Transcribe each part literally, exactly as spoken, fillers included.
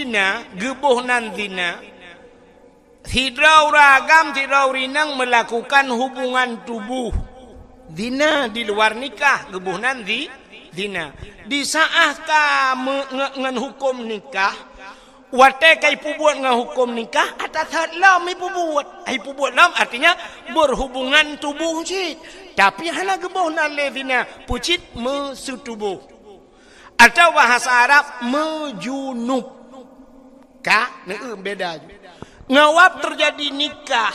Zina, geuboh nan zina. Sidroe ureuëng agam, sidroe ureuëng inong melakukan hubungan tubuh. Zina di luar nikah, geuboh nan zi-, zina. Di saát ka me-, nge-, ngon huköm nikah, watée ka ipeubuet ngon huköm nikah, ata that lom ipeubuet. Ipeubuet lom artinya berhubungan tubuh cit. Tapi hana geuboh nan lé zina, peucit meuseutuboh. Atau bahasa Arab, meujunub. Ka, neueu beda ju. Ngon wab teujadi nikah,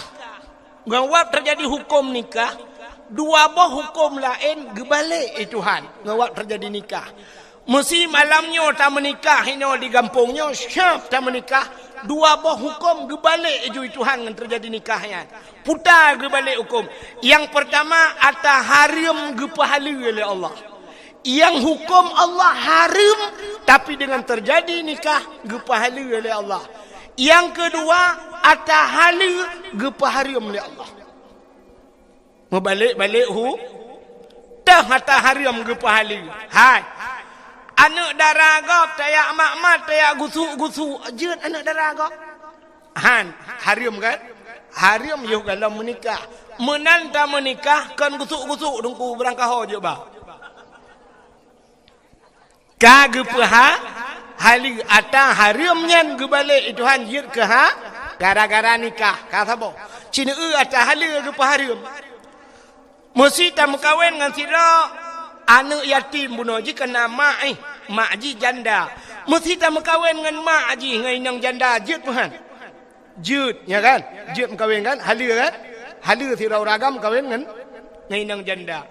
ngon wab teujadi huköm nikah, dua boh huköm laén geubalek i Tuhan ngon wab teujadi nikah. Meusi malam nyoe tameunikah inoe di gampông nyoe, siab tameunikah, dua boh huköm geubalek ju i Tuhan ngon teujadi nikah nyan. Puta geubalek huköm. Nyang peurtama, ata hareuem geupeuhaleue lé Allah. Nyang huköm Allah hareuem, tapi deungon teujadi nikah geupeuhaleue lé Allah. Nyang keudua, ata haleue geupeuhareuem lé Allah. Meubalek-balek hu-, teuh ata hareuem geupeuhaleue. Hai. Aneuëk dara gob tajak mat-mat, tajak gusuk-gusuk, jeuet aneuëk dara gob. Han, hareuem kan? Hareuem yoh golom meunikah. Meunan tameunikah kon gusuk-gusuk teungku beurangkaho jeuet ba. Ka geupeuha-, haleue ata hareuem nyan geubalek i Tuhan jeuet keu ha gara-gara nikah. Ka saboh. Cineu ata haleue geupeuhareuem. Meusi tameukawen ngon sidroe aneuëk yatim bunoe jih keu na mak, eh, mak jih janda. Meusi tameukawen ngon mak jih ngon inong janda, jeuet peuhan? Jeuet, nya kan? Jeuet meukawen kan? Haleue kan? Haleue sidroe ureuëng agam meukawen ngon, ngon inong janda.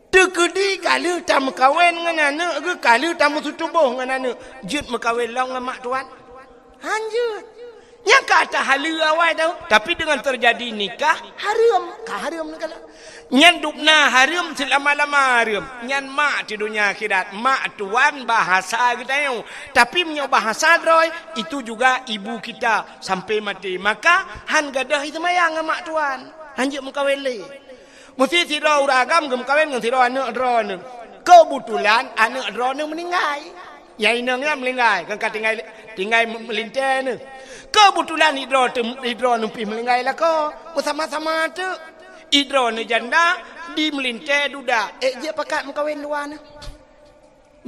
Teukeudi ka lheueh tameukawen ngon aneuëk geuh, ka lheueh tameuseutuboh ngon aneuëk, jeuet meukawen lom ngon mak tuan? Han jeuet. Nyang ka ata haleue awai tau, tapi deungon teujadi nikah, hareuem. Ka hareuem neukalon. Nyan dubna hareuem seulama-lama hareuem. Nyan mak di donya akhirat, mak tuan bahasa geutanyoe. Tapi meunyoe bahasa droe, itu juga ibu kita sampai maté. Maka, han gadôh iseumayang ngon mak tuan. Han jeuet meukawen lé. Meusi sidroe ureuëng agam geumeukawen ngon sidroe aneuëk droeneuh. Keubeutulan aneuëk droeneuh meuninggai. Nyang inong nyan meuninggai, kon ka tinggai, tinggai meulintée neuh. Keubeutulan idroe teu-, idroeneuh pih meuninggai lakoe, beusama-sama teuk. Idroeneuh janda di meulintée duda, ék jeuet pakat meukawen dua neuh.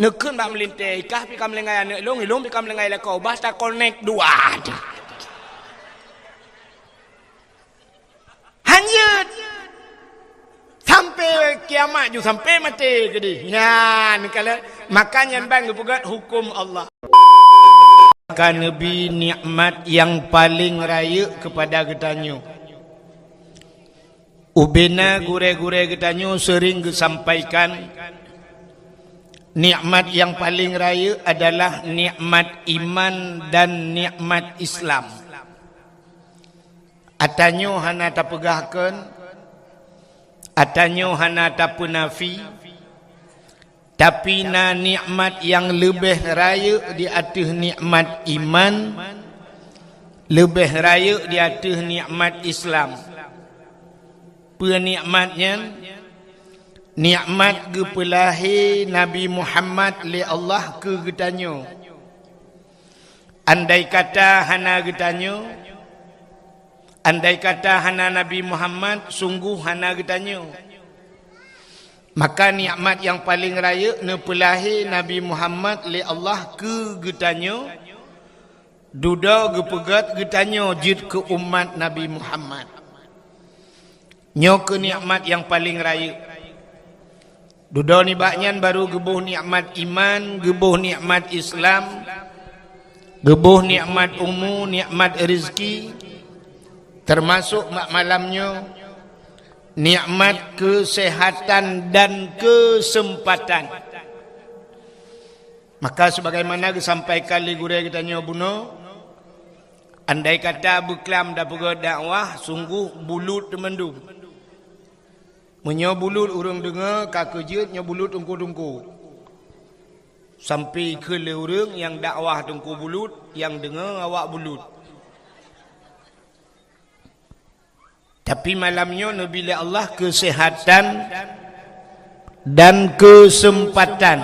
Neukheun bak meulintée, i kah pih ka meulinggai aneuëk lôn, i lôn pih ka meulinggai lakoe, bah takonek dua teuh. Han jeuet. Sampai kiamat ju, sampai maté keudeh. Nyan, kalau maka nyan ban geupeugét huköm Allah. Maka neubi nikmat nyang paleng rayeuk keupada geutanyoe. Ubena gurée-gurée geutanyoe seuring geusampaikan, nikmat nyang paleng rayeuk adalah nikmat iman dan nikmat Islam. Atanyoe hana tapeugah kon, atanyoe hana tapeunafi, tapi na nikmat nyang leubeh rayeuk di ateueh nikmat iman, leubeh rayeuk di ateueh nikmat Islam. Peue nikmat nyan? Nikmat geupeulahé Nabi Muhammad lé Allah keu geutanyoe. Andai kata hana geutanyoe, andai kata hana Nabi Muhammad, sunggoh hana geutanyoe. Maka nikmat nyang paleng rayeuk neupeulahé Nabi Muhammad lé Allah keu geutanyoe, dudoe geupeugét geutanyoe jeuet keu umat Nabi Muhammad. Nyoe keuh nikmat nyang paleng rayeuk. Dudoe nibak nyan baru geuboh nikmat iman, geuboh nikmat Islam, geuboh nikmat umu, nikmat rezeki, teumasok bak malam nyoe, nikmat keuseuhatan dan keuseumpatan. Maka, sebagaimana geusampaikan lé gurée geutanyoe bunoe, andai kata beuklam tapeugét dakwah, sunggoh bulut teumandum. Meunyoe bulut ureuëng deungoe, ka keuh jeuet nyoe bulut teungku-teungku. Sampai ikheun lé ureuëng nyang dakwah teungku bulut, nyang deungoe awak bulut. Tapi malam nyoe neubi lé Allah keuseuhatan dan keuseumpatan.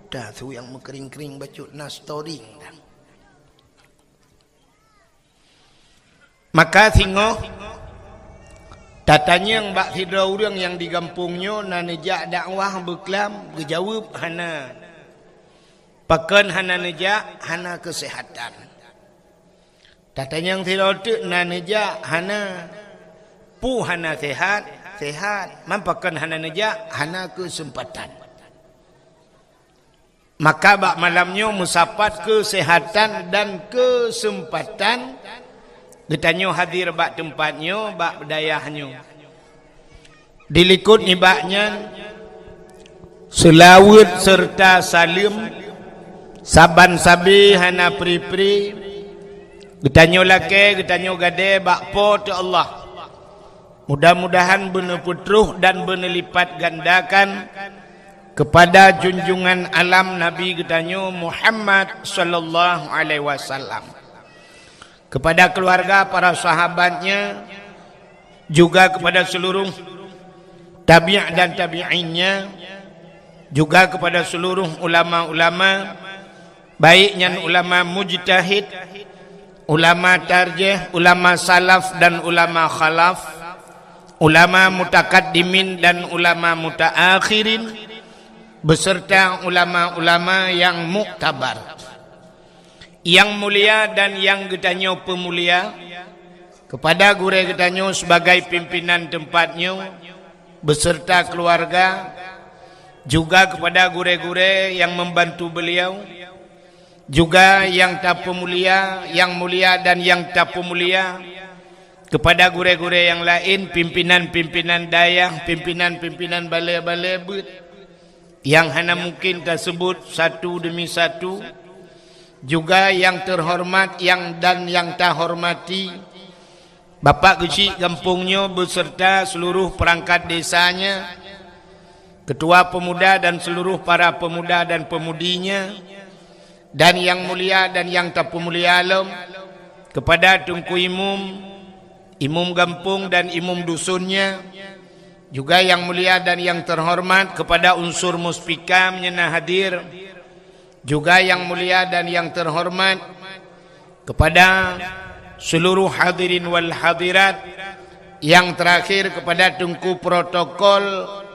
Dah su nyang meukering-kering bacut na storing dah. Maka singoh tatanyong bak sidroe ureuëng nyang di gampông nyoe na neujak dakwah beuklam, geujaweueb hana. Pakon hana neujak? Hana keuseuhatan. Tatanyong sidroe teuk na neujak? Hana. Peue hana sehat? Sehat. Man pakon hana neujak? Hana keuseumpatan. Maka bak malam nyoe meusapat keuseuhatan dan keuseumpatan geutanyoe hadir bak teumpat nyoe, bak dayah nyoe. Dilikot nibak nyan, seulaweuet seureuta saleuem saban sabe hana pri-pri geutanyoe lakée, geutanyoe gadée bak Po teu Allah. Mudah-mudahan beuneupeutroh dan beuneulipatgandakan keupada junjungan alam Nabi geutanyoe Muhammad sallallahu alaihi wasallam, keupada keuluwarga, para sahabatnya, juga keupada seuluruh tabi' dan tabi'innya, juga keupada seuluruh ulama-ulama, baik nyan ulama mujtahid, ulama tarjih, ulama salaf dan ulama khalaf, ulama mutakaddimin dan ulama mutaakhirin, beserta ulama-ulama yang muktabar. Nyang mulia dan nyang geutanyoe peumulia, keupada gurée geutanyoe sibagai pimpinan teumpat nyoe, beserta keuluwarga, juga keupada gurée-gurée nyang membantu beliau, juga nyang tapeumulia, nyang mulia dan nyang tapeumulia, keupada gurée-gurée nyang laén, pimpinan-pimpinan dayah, pimpinan-pimpinan balée-balée beuet, nyang hana mungkin taseubut satu demi satu, juga nyang teuhoreumat nyang dan nyang tahoreumat, Bapak Geuchik gampông nyoe beserta seuluruh peurangkat desanya, keutua peumuda dan seuluruh para peumuda dan peumudinya, dan nyang mulia dan nyang tapeumulia lom, keupada Teungku Imum, Imum gampông dan Imum dusunnya, juga nyang mulia dan nyang teuhoreumat keupada unsur muspika nyang na hadir, juga nyang mulia dan nyang teuhoreumat keupada seuluruh hadirin wal hadirat, nyang teurakhir keupada teungku protokol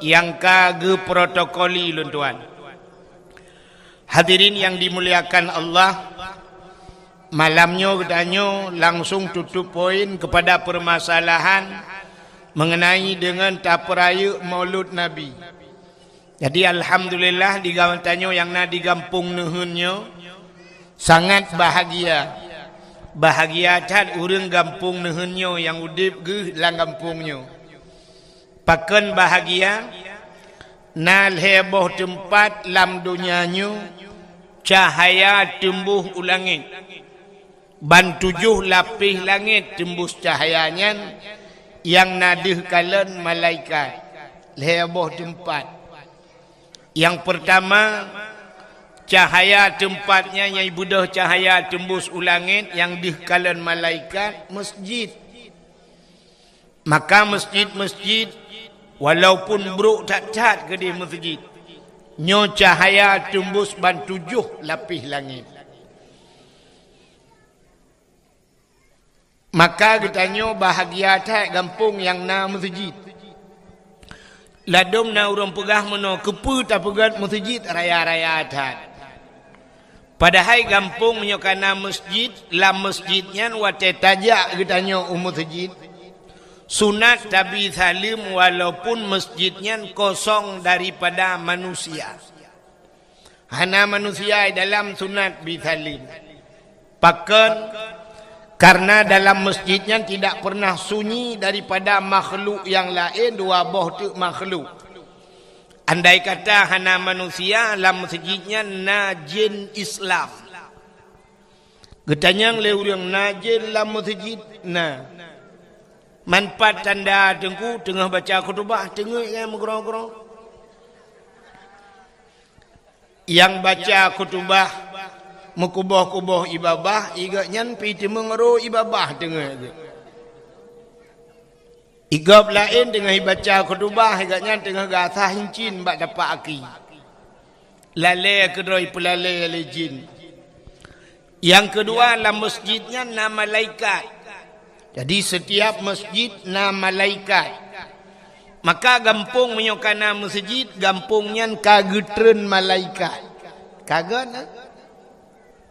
nyang ka geuprotokoli lôn tuan. Hadirin nyang dimuliakan Allah, malam nyoe geutanyoe langsung tutup poin keupada peumasalahan meungeunai deungon tapeurayeuk Maulud Nabi. Jadi, alhamdulillah, di geutanyoe nyang na di gampông Neuheun nyoe sangat bahagia. Bahagia that ureuëng gampông Neuheun nyoe nyang udeb geuh lam gampông nyoe. Pakon bahagia? Na lhée boh teumpat lam donya nyoe cahya teumbôh u langét. Ban tujoh lapéh langét teumbôh cahya nyan, nyang na deuh kalon malaikat, lhée boh teumpat. Nyang peurtama, cahya teumpat nyan nyang beudôh cahya teumbôh u langét nyang deuh kalon malaikat, meusjid. Maka meusjid-meusjid, walaupun brok that-that keudeh meusjid, nyoe cahya teumbôh ban tujoh lapéh langét. Maka geutanyoe bahagia that gampông nyang na meusjid. Ladôm na ureuëng peugah meunoe, keupeue tapeugét meusjid raya-raya that? Padahai gampông meunyoe ka na meusjid, lam meusjid nyan watée tajak geutanyoe u meusjid, sunat tabi saleuem walaupun meusjid nyan kosong daripada manusia. Hana manusia di dalam sunat bi saleuem. Pakon? Karena dalam meusjid nyan tidak pernah sunyi daripada makhluk nyang laén, dua boh teuk makhluk. Andai kata hana manusia, lam meusjid nyan na jén Islam. Geutanyong lé ureuëng, na jén lam meusjid? Na. Man pat tanda teungku teungoh baca khutubah, teungeut nyan meugroe-groe. Nyang baca khutubah meukuboh-kuboh ié babah, gobnyan pih teumeung roe ié babah teungeut geuh. Gob laén teungoh baca khutubah, gobnyan teungoh gasah incin bak tapak aki. Lalée keudroe peulalée lé jin. Nyang keudua, lam masjid nyan na malaikat. Jadi, setiap masjid na malaikat. Maka gampông meunyoe ka na meuseujid, gampông nyan ka geutreun malaikat. Ka gét, eh?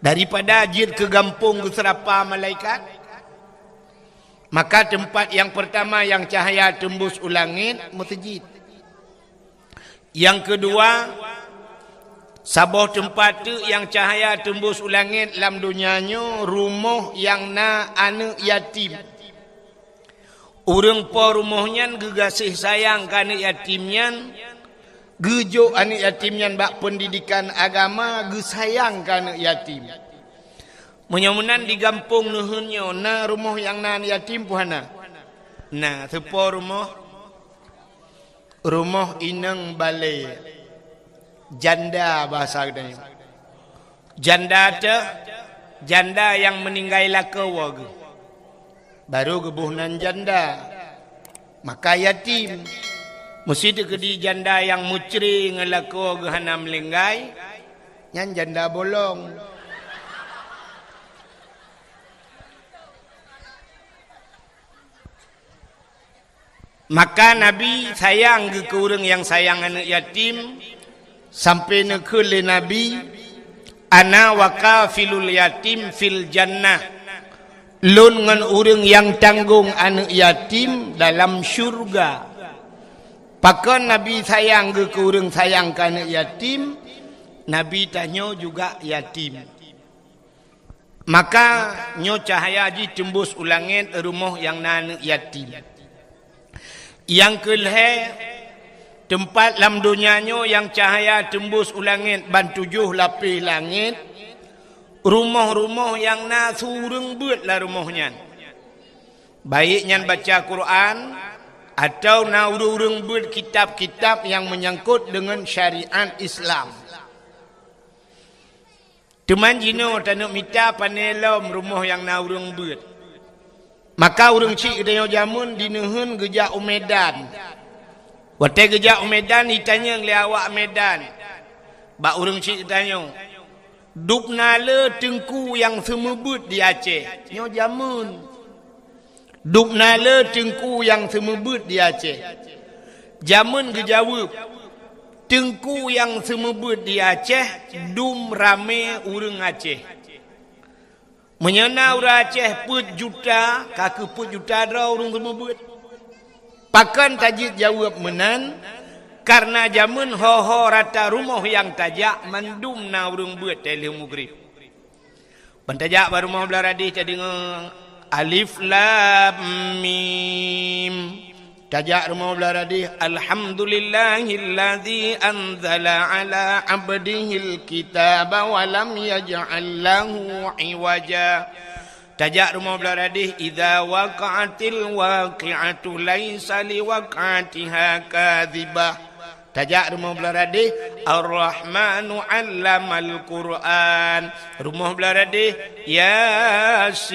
Daripada jeuet keu gampông geuseurapa malaikat, maka teumpat nyang peurtama nyang cahya teumbus u langét, meuseujid. Nyang keudua, saboh teumpat teuk nyang cahya teumbus u langét lam donya nyoe, rumoh nyang na aneuëk yatim. Ureuëng po rumoh nyan geugaséh sayang keu aneuëk yatim nyan, geujok aneuëk yatim nyan bak peundidekan agama, geusayang keu aneuëk yatim. Meunyoe meunan, di gampông neuheun nyoe na rumoh nyang na aneuëk yatim peue hana? Na, soe po rumoh? Rumoh inong balée, janda bahasa geutanyoe. Janda teuh, janda nyang meuninggai lakoe woe geuh. Barô geuboh nan janda, maka yatim. Meusé teukeudi janda nyang meucre ngon lakoe geuh hana meulinggai, nyan janda bolong. Maka Nabi sayang geuh keu ureuëng nyang sayang aneuëk yatim, sampai neukheun lé Nabi, "Ana wa kafilul yatim fil jannah." Lôn ngon ureuëng nyang tanggong aneuëk yatim dalam syurga. Pakon Nabi sayang geuh keu ureuëng sayang keu aneuëk yatim? Nabi tanyoe juga yatim. Maka nyoe cahya jih teumbus u langét rumoh nyang na aneuëk yatim. Nyang keulhée, teumpat lam donya nyoe nyang cahya teumbus u langét ban tujoh lapéh langét, rumoh-rumoh nyang na su ureuëng beuet lam rumoh nyan. Baik nyan baca Quran, atawa na ureuëng-ureuëng beuet kitab-kitab nyang meunyangkot deungon syariat Islam. Teuma jinoe taneuk mita pane lom rumoh nyang na ureuëng beuet. Maka ureuëng chik geutanyoe jameun dineuheun geujak u Medan. Watée geujak u Medan, jitanyong lé awak Medan bak ureuëng chik geutanyoe, "Dubna le teungku nyang seumeubeuet di Aceh?" Nyoe jameun. "Dubna le teungku nyang seumeubeuet di Aceh?" Jameun geujaweueb, "Teungku nyang seumeubeuet di Aceh dum ramé ureuëng Aceh." Meunyoe na ureuëng Aceh peuet juta, ka keuh peuet juta droe ureuëng seumeubeuet. Pakon tajeuet jaweueb meunan? Kareuna jameun ho-ho rata rumoh nyang tajak mandum na ureuëng beuet teulheueh mugrib. Ban tajak bak rumoh blaih radeh tadeungoe alif lam mim. Tajak rumoh blaih radeh, "Alhamdulillahilladzi anzala ala abdihil kitaba wa lam yaj'al lahu iwaja." Tajak rumoh blaih radeh, "Idza waqa'atil waqi'atu laisa liwaq'atiha kadzibah." Tajak rumoh blaih radeh, "Ar-Rahmanu 'allamal Qur'an." Rumoh blaih radeh, "Yasin."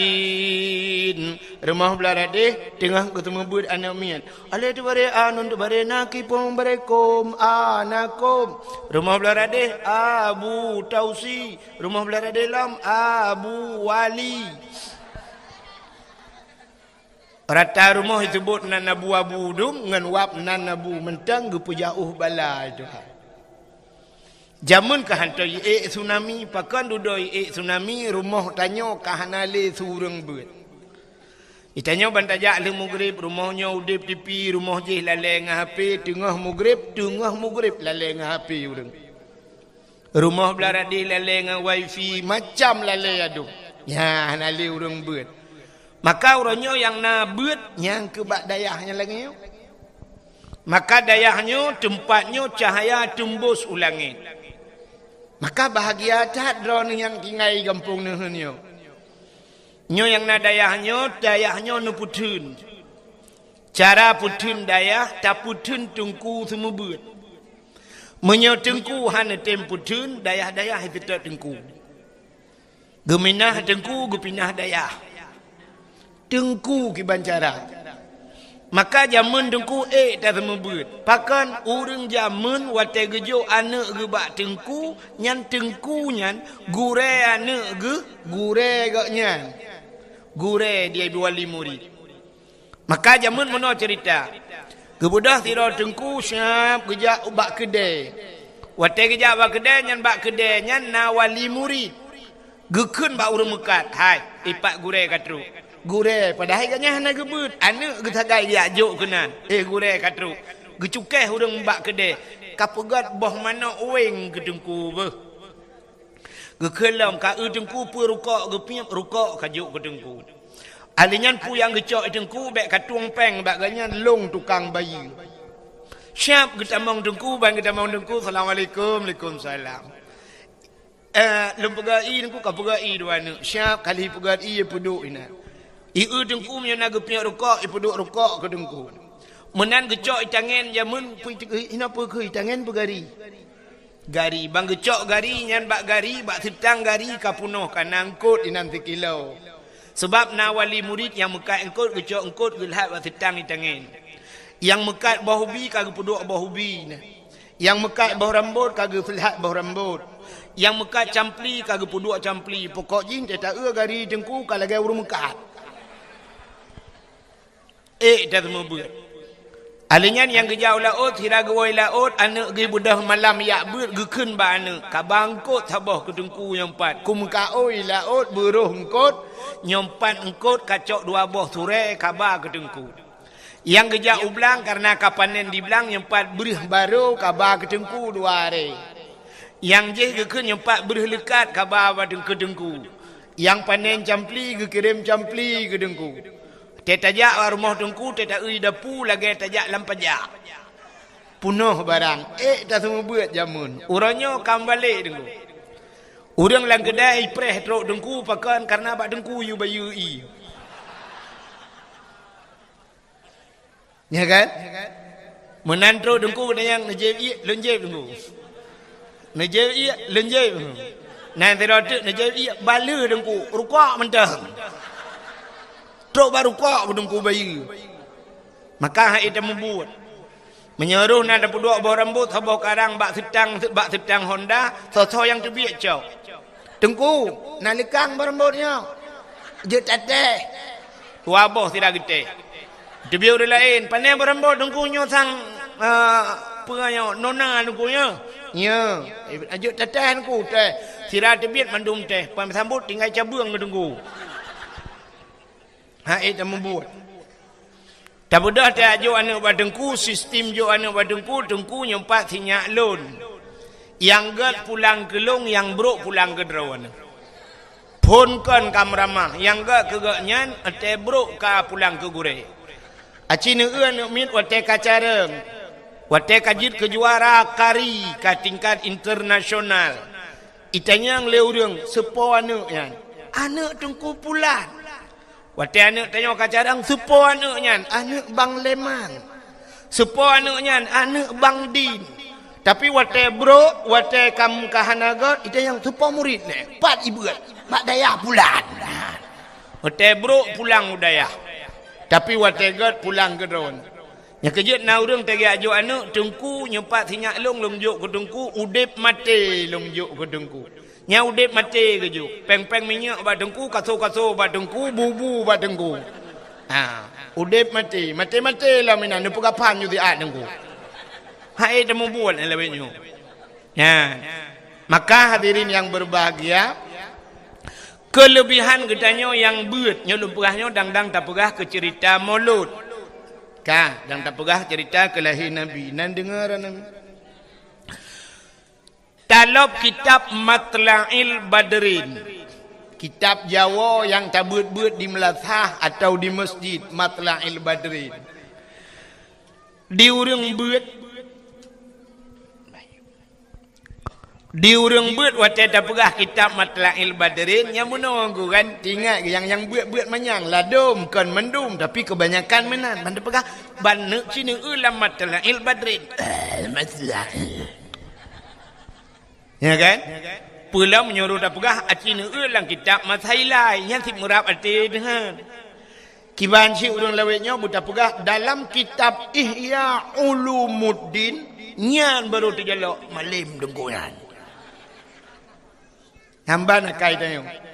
Rumoh blaih radeh, teungoh geuseumeubeuet aneuëk miet. Alé teubaré a, nun teubaré na, kipong baré kom a, na kom. Rumoh blaih radeh, Abu Tausi. Rumoh blaih radeh lom, Abu Wali. Rata rumoh jiseubuet nan abu-abu dum ngon wab nan abu mantong geupeujauh bala Tuhan. Jameun ka hantom jiék tsunami, pakon dudoe jiék tsunami, rumoh tanyoe ka hana lé su ureuëng beuet. Geutanyoe ban tajak lheueh mugrib, rumoh nyoe udeb tipi, rumoh jih lalée ngon H P, teungoh mugrib, teungoh mugrib lalée ngon H P ureuëng. Rumoh blaih radeh lalée ngon wifi, macam lalée adum. Nyan hana lé ureuëng beuet. Maka uroe nyoe nyang na beuet nyang keu bak dayah nyang lagée nyoe. Maka dayah nyoe, teumpat nyoe cahya teumbus u langét. Maka bahagia that droeneueh nyang tinggai gampông neuheun nyoe. Nyoe nyang na dayah nyoe, dayah nyoe neupeutheun. Cara peutheun dayah, tapeutheun teungku seumeubeuet. Meunyoe teungku hana tem peutheun, dayah-dayah jiteutot teungku. Geuminah teungku, geupinah dayah. Teungku kiban cara. Maka jameun teungku ék taseumeubeuet. Pakon ureuëng jameun watée geujok aneuëk geuh bak teungku, nyan teungku nyan gurée aneuëk geuh, gurée gobnyan. Gurée dia wali murid. Maka jameun meunoe ceurita. Geubeudôh sidroe teungku siab geujak ubak keudée. Watée geujak bak keudée nyan, bak keudée nyan na wali murid. Geukheun bak ureuëng meukat, "Hai, ipat gurée ka trok." Gurée, padahai gobnyan hana geubeuet, aneuëk geusagai geujak jok keunan. "Eh, gurée ka trok." Geucukéh ureuëng bak keudée, ka peugét boh manök wéng keu teungku beuh. Geukheun lom, ka eu teungku peue rukok, geupiep rukok ka jok keu teungku. Ahli nyan peue nyang geucok teungku, bék ka tueng péng bak gobnyan lôn tukang bayeue. Siab geutamong teungku, ban geutamong teungku, "Assalamualaikum." "Waalaikumsalam." Eh, lôn peugét ie teungku, ka peugét ie dua aneuëk. Siab kali peugét ie, ipeuduek inan. Ie teungku meunyoe na geupiep rukok, ipeuduek rukok keu teungku. Meunan geucok itangen jameun, peue, inoe peue keuh itangen peugari. Gari, ban geucok gari nyan bak gari, bak seutang gari ka peunoh ka na eungkot inan sikilo. Sabab na wali murid nyang meukat eungkot, geucok eungkot geulhat bak seutang itangen. Nyang meukat boh ubi ka geupeuduek boh ubi na. Nyang meukat boh rambot ka geupeuhat boh rambot. Nyang meukat campli ka geupeuduek campli. Pokok jih teuta eu gari teungku ka lagée ureuëng meukat. Ék taseumeubeuet. Ahli nyan nyang geujak u laôt, sira geuwoe laôt, aneuëk geuh beudôh malam jak beuet geukheun bak aneuëk, "Kaba eungkot saboh keu teungku nyang pat. Kumeukaôi laôt beuroh eungkot, nyang pat eungkot ka cok dua boh surée kaba keu teungku." Nyang geujak u blang kareuna ka panen di blang, nyang pat breuh barô kaba keu teungku dua arée. Nyang jih geukheun nyang pat breuh leukat kaba bak teungku-teungku. Nyang panen campli geukirém campli keu teungku. Teuta jak bak rumoh teungku, teuta eu dapu lagée tajak lam pajak. Peunoh barang, ék taseumeubeuet jameun. Uroe nyoe ka meubalek teungku. Ureuëng lam keudai ipreh trok teungku pakon kareuna bak teungku yue bayeue ie. Ya kan? Meunan trok teungku, geutanyoe neujép ié, lôn jép teungku. Neujép ié, lôn jép. Nan sidroe teuk neujép ié, baleue teungku, rukok mantong. Trok bak rukok teungku bayeue. Maka han ék tameubuet. Meunyoe roh na tapeuduek boh rambot saboh karang bak seutang, bak seutang honda, soe-soe nyang teubiet cok. "Teungku, na leukang boh rambot nyoe?" "Jeuet tatéh." Dua boh sira geutéh. Teubiet ureuëng laén, "Pané boh rambot teungku nyoe sang, eh, peue nyoe, nona teungku nyoe?" "Nyoe." "Jeuet tatéh teungku." Téh. Sira teubiet mandum téh. Pan sambot tinggai cabeueng teungku. Han ék tameubuet. Tabeudôh tajak jok aneuëk bak teungku, sistem jok aneuëk bak teungku, teungku nyang pat sinyak lôn. Nyang gét pulang keu lôn, nyang brok pulang keu droeneuh. Phon kon ka meuramah, nyang gét keu gobnyan, watée brok ka pulang keu gurée. Aci neueu aneuëk miet watée ka careueng, watée ka jeuet keu juara kari ka tingkat internasional. Itanyong lé ureuëng, "Soe po aneuëk nyan?" "Aneuëk Teungku Pulan." Watée aneuëk tanyoe ka careueng, "Soe po aneuëk nyan?" "Aneuëk Bang Leman." "Soe po aneuëk nyan?" "Aneuëk Bang Din." Tapi watée brok, watée kam ka hana gét, itanyong, "Soe po murit nyan?" "Pat ibeuet?" "Bak dayah Pulan." Watée brok pulang u dayah. Tapi watée gét pulang keu droeneuh. Nyang keujeuet na ureuëng tajak jok aneuëk, "Teungku, nyoe pat sinyak lôn, lôn jok keu Teungku, udeb maté lôn jok keu Teungku." Nyan udeb maté geujok. Péng-péng minyeuk bak teungku, kaso-kaso bak teungku, bu-bu bak teungku. Ha, udeb maté, maté-maté lom inan, neupeugah phan ju siat teungku. Hai, teumubuet lagée nyoe. Nyan. Maka hadirin yang berbahagia, kelebihan geutanyoe nyang beuet, nyoe lôn peugah nyoe dang-dang tapeugah keu cerita Maulud. Ka, dang tapeugah cerita keu lahé Nabi. Nan deungoe Nabi. Talop kitab Matla'il Badrin. Kitab Jawoe nyang tabeuet-beuet di meulasah atawa di masjid, Matla'il Badrin. Di ureuëng beuet, di ureuëng beuet watée tapeugah kitab Matla'il Badrin, nyang meunoe geuh kan, ingat nyang, nyang beuet-beuet manyang, ladom kon mandum, tapi keubanyakan meunan. Ban tapeugah, ban neuk ci neueu lam Matla'il Badrin. Eh, Matla'il. Ya kan? Peue lom meunyoe tapeugah aci neueu lam kitab Masailai, nyan cit meurab até deuhan. Kiban cit ureuëng lawét nyoe beutapeugah dalam kitab Ihya Ulumuddin, nyan barô teujalok malem deungon nyan. Nyan ban akai tanyoe.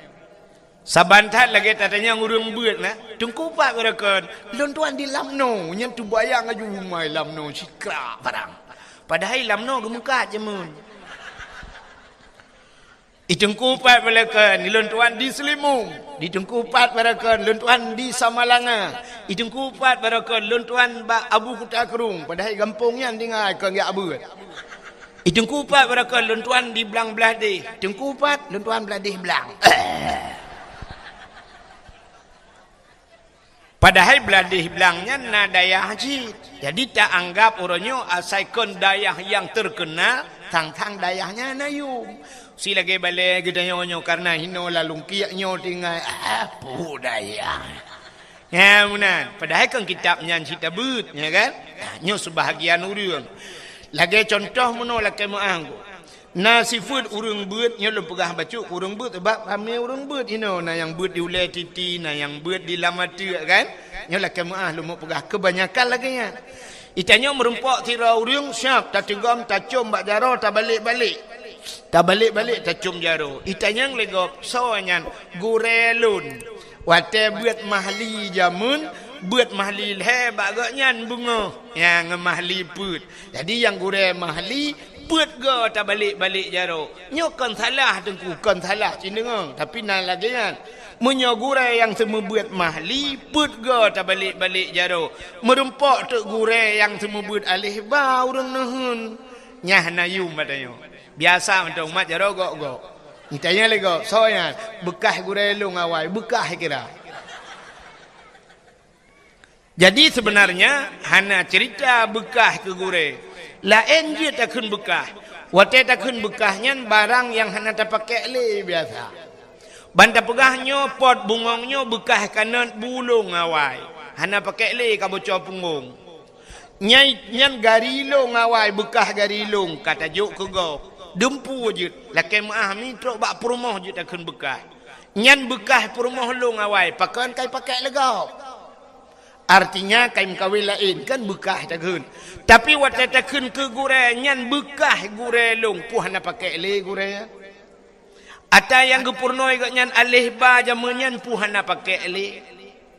Saban that lagée tatanyong ureuëng beuet na, "Teungku pat barokon, lôn tuan di Lamno," nyan teubayang laju umai Lamno sikrak barang. Padahai Lamno geumeukat jameun. "I Teungku pat barokon, lôn tuan di Seulimong." "Di Teungku pat barokon, lôn tuan di Samalanga." "I Teungku pat barokon, lôn tuan bak Abu Kuta Krueng." Padahai gampông nyan tinggai kon geujak beuet. "I Teungku pat barokon, lôn tuan di Blang Blahdeh." "Teungku pat, lôn tuan Blahdeh Blang." Padahai Blahdeh Blang nyan na dayah cit. Jadi taanggab uroe nyoe asai kon dayah nyang teukeunal, thang-thang dayah nyan na yum. Si lagée balée geutanyoe nyoe kareuna hinoe lalungkiek nyoe tinggai, ah, peue dayah. Nyan meunan. Padahai kon kitab nyan cit tabeuet, ya kan? Ah, nyoe seubahagian ureuëng. Lagée cuntoh meunoe lakée meuáh. Na sifeuet ureuëng beuet nyoe lôn peugah bacut keu ureuëng beuet, sabab ramé ureuëng beuet inoe, na nyang beuet di ulée titi, na nyang beuet di lam ateueh kan. Nyoe lakée meuáh lôn peugah keubanyakan lagée nyan. Itanyoe meurumpok sidroe ureuëng siab tateugom tacom bak jaroe tabalek-balek. Tabalek-balek tacom jaroe. Itanyong lé gob, "Soe nyan?" "Gurée lôn." Watée beuet mahli jameun, beuet mahli lhée bak gobnyan beungoh, nyang mahli peuet. Jadi nyang gurée mahli peuet goe tabalek-balek jaroe. Nyoe kon salah Teungku, kon salah cit deungoe, tapi na lagée nyan. Meunyoe gurée nyang seumeubeuet mahli peuet goe tabalek-balek jaroe, meurumpok teuk gurée nyang seumeubeuet aléh ba ureuëng neuheun. Nyan hana yum bak tanyoe. Biasa mantong umat jaroe gok-gok. Itanyong lé gob, "Soe nyan?" "Beukah gurée lôn awai." Beukah kira. Jadi seubeunarnya hana ceurita beukah keu gurée. Laén jeuet takheun beukah. Watée takheun beukah nyan barang nyang hana tapakék lé biasa. Ban tapeugah nyoe pot bungöng nyoe beukah kanöt bu lôn awai. Hana pakék lé ka boco punggong. Nyai nyan gari lôn awai, beukah gari lôn ka tajok keu gob. Dumpeue jeuet, lakée meuáh mi trok bak peurumoh jeuet takheun beukah. Nyan beukah peurumoh lôn awai, pakon kai pakék lé gob. Artinya kai meukawen laén kan beukah takheun. Tapi watée takheun keu gurée nyan beukah gurée lôn, peue hana pakék lé gurée. Ata nyang geupurunoe gobnyan aléh ba jameun nyan peue hana pakék lé.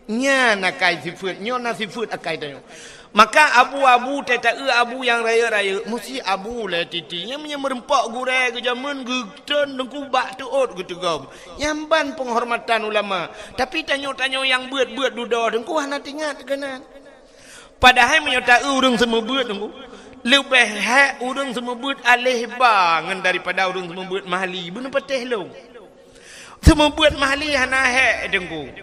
Nyan akai sifeuet, nyoe na sifeuet akai tanyoe. Maka abu-abu teuta-eu abu nyang rayeuk-rayeuk, musti abu lé titi. Nyan meunyoe meurumpok gurée geujameun geutreun teungku bak teuôt geuteugom. Nyan ban peunghormatan ulama. Tapi tanyoe-tanyoe nyang beuet-beuet dudoe teungku hana teuingat keunan. Padahai meunyoe ta-eu ureuëng seumeubeuet teungku, leubeh hék ureuëng seumeubeuet aléh ba ngon daripada ureuëng seumeubeuet mahli. Beuneuh patéh lôn. Seumeubeuet mahli hana hék teungku.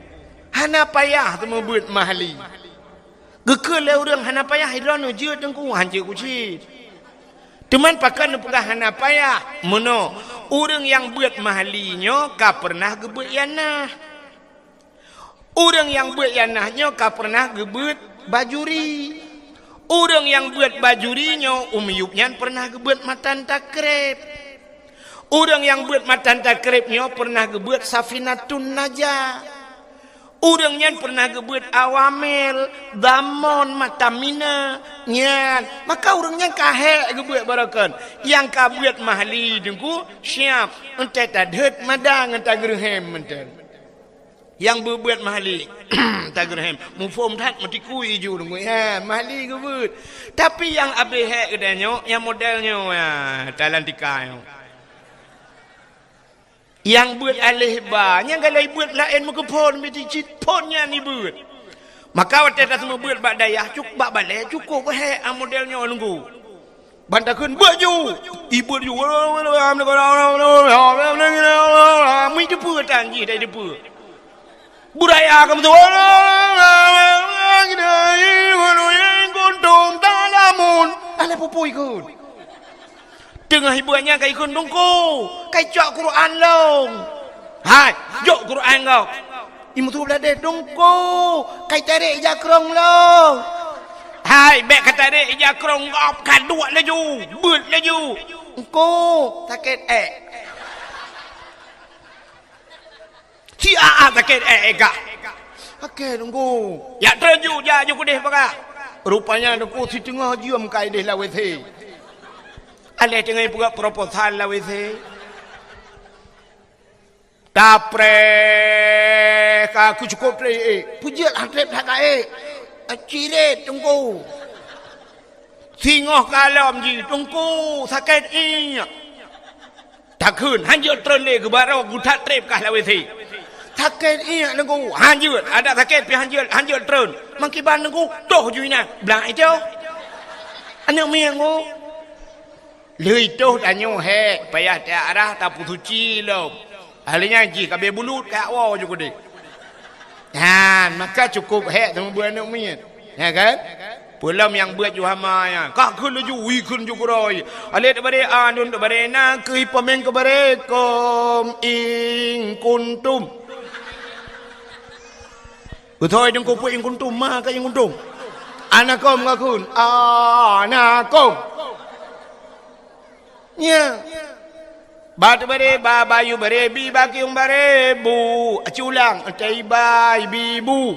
Hana payah seumeubeuet mahli. Geukheun lé ureuëng hana payah, droeneuh jeuet teungku, hanjeuet kucit. Teuma pakon neupeugah hana payah? Meunoe, ureuëng nyang beuet mahli nyoe ka peureunah geubeuet ianah. Ureuëng nyang beuet ianah nyoe ka peureunah geubeuet bajuri. Ureuëng nyang beuet bajuri nyoe u miyueb nyan peureunah geubeuet matan takreb. Ureuëng nyang beuet matan takreb nyoe peureunah geubeuet safinatun najah. Ureuëng nyan peureunah geubeuet awamel, damon, mata mina, nyan. Maka ureuëng nyan ka hék geubeuet barokon. Nyang ka beuet mahli teungku, siab, eunteuk tadheuet mada ngon tageureuhem mantong. Nyang beubeuet mahli, tageureuhem. Muphom that meutikui iju teungku, ya, mahli geubeuet. Tapi nyang abéh hék geutanyoe, nyang model nyoe, ya, talantika nyoe. Nyang beuet aléh ba, nyang galai beuet laén meukeuphon, meuti cit phon nyan ibeuet. Maka watée taseumeubeuet bak dayah, cuk-, bak balée, cukôp hék, a, model nyoe teungku. Ban takheun, "Beuet ju!" Ibeuet ju. Meuteupeu tan jih, tai teupeu. Beuraya keu meuteupeu. Kuntum ta'lamun. Alah pupui kheun. Teungoh ibeuet nyan ka ikheun, "Teungku, kai cok Quran lôn." "Hai, jok Quran gob." Imeusu bladeh, "Teungku, kai tarek ija krong lôn." "Hai, bék ka tarek ija krong gob, ka duek laju, beuet laju." "Teungku, sakét ék." Si a-a sakét ék gah. Oke, Teungku. Jak treun ju, jak ju keudeh paga. Rupanya Teungku siteungoh jeuem ka ideh lam W C. Aléh teungoh peugah proposal lam W C. Tapreh ka ku cukôp treb, eh. Peujeuet han treb that ka, eh. Cirét Teungku. Singoh ka lom jih, Teungku, sakét iék. Takheun, han jeuet treun lé, geubarô geuthat treb kah lam W C. Sakét iék Teungku, han jeuet, adak sakét pih han jeuet, han jeuet treun. Mangkiban Teungku, toh ju inan, blang itoh. Aneuk miet Teungku. Lheueh toh tanyoe hék, payah teuarah tapeusuci lom. Ahli nyan jih ka abéh bulut, ka woe ju keudeh. Nyan, maka cukôp hék seumeubeuet aneuk miet. Ya kan? Peulom nyang beuet ju hama nyan. Ka kheun laju, wie kheun ju keudroe. Alif tabari, a nun tabari, na keuh peumieng keubari, kum in kuntum. Beutôi Teungku peue in kuntum, ma ka in kuntum. Anakum ka kheun, anakum. Nya. Ba tabari, ba bayu bari, bi bakiung bari, bu. Aci ulang, tai bai bi bu.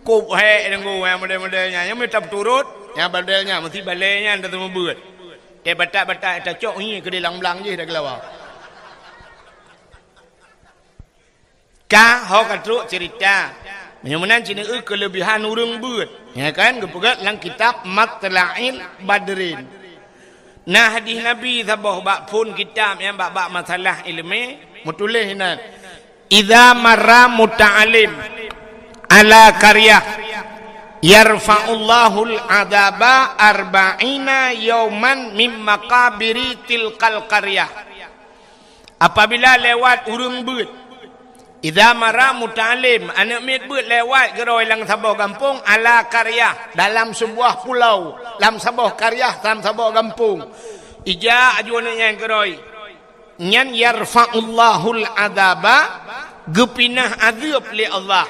Kôp hék Teungku, nyang model-model nyan. Nyang mita peuturot, nyang model nyan, meusti balée nyan taseumeubeuet. Teubatak-batak tacok ngieng keudeh lam blang jih dak geulawa. Ka ho ka trok ceurita. Meunyoe meunan cit neueu keuleubihan ureuëng beuet. Ya kan? Geupeugah lam kitab Matla'il Badrin. Na hadih Nabi saboh bak phon kitab nyang bak-bak masalah iéleumé, meutuléh inan, "Idza marra muta'allim ala qaryah, yarfa'ullahul adzaba arba'ina yauman min maqabiri tilkal qaryah." Apabila lewat ureuëng beuet, idza marra muta'allim, aneuk miet beuet lewat keudroe lam saboh gampông, ala qaryah, dalam sebuah pulau, lam saboh qaryah, lam saboh gampông. Ijak aju aneuk nyan keudroe. Nyan yarfa'ullahul adzaba, geupinah azeueb lé Allah.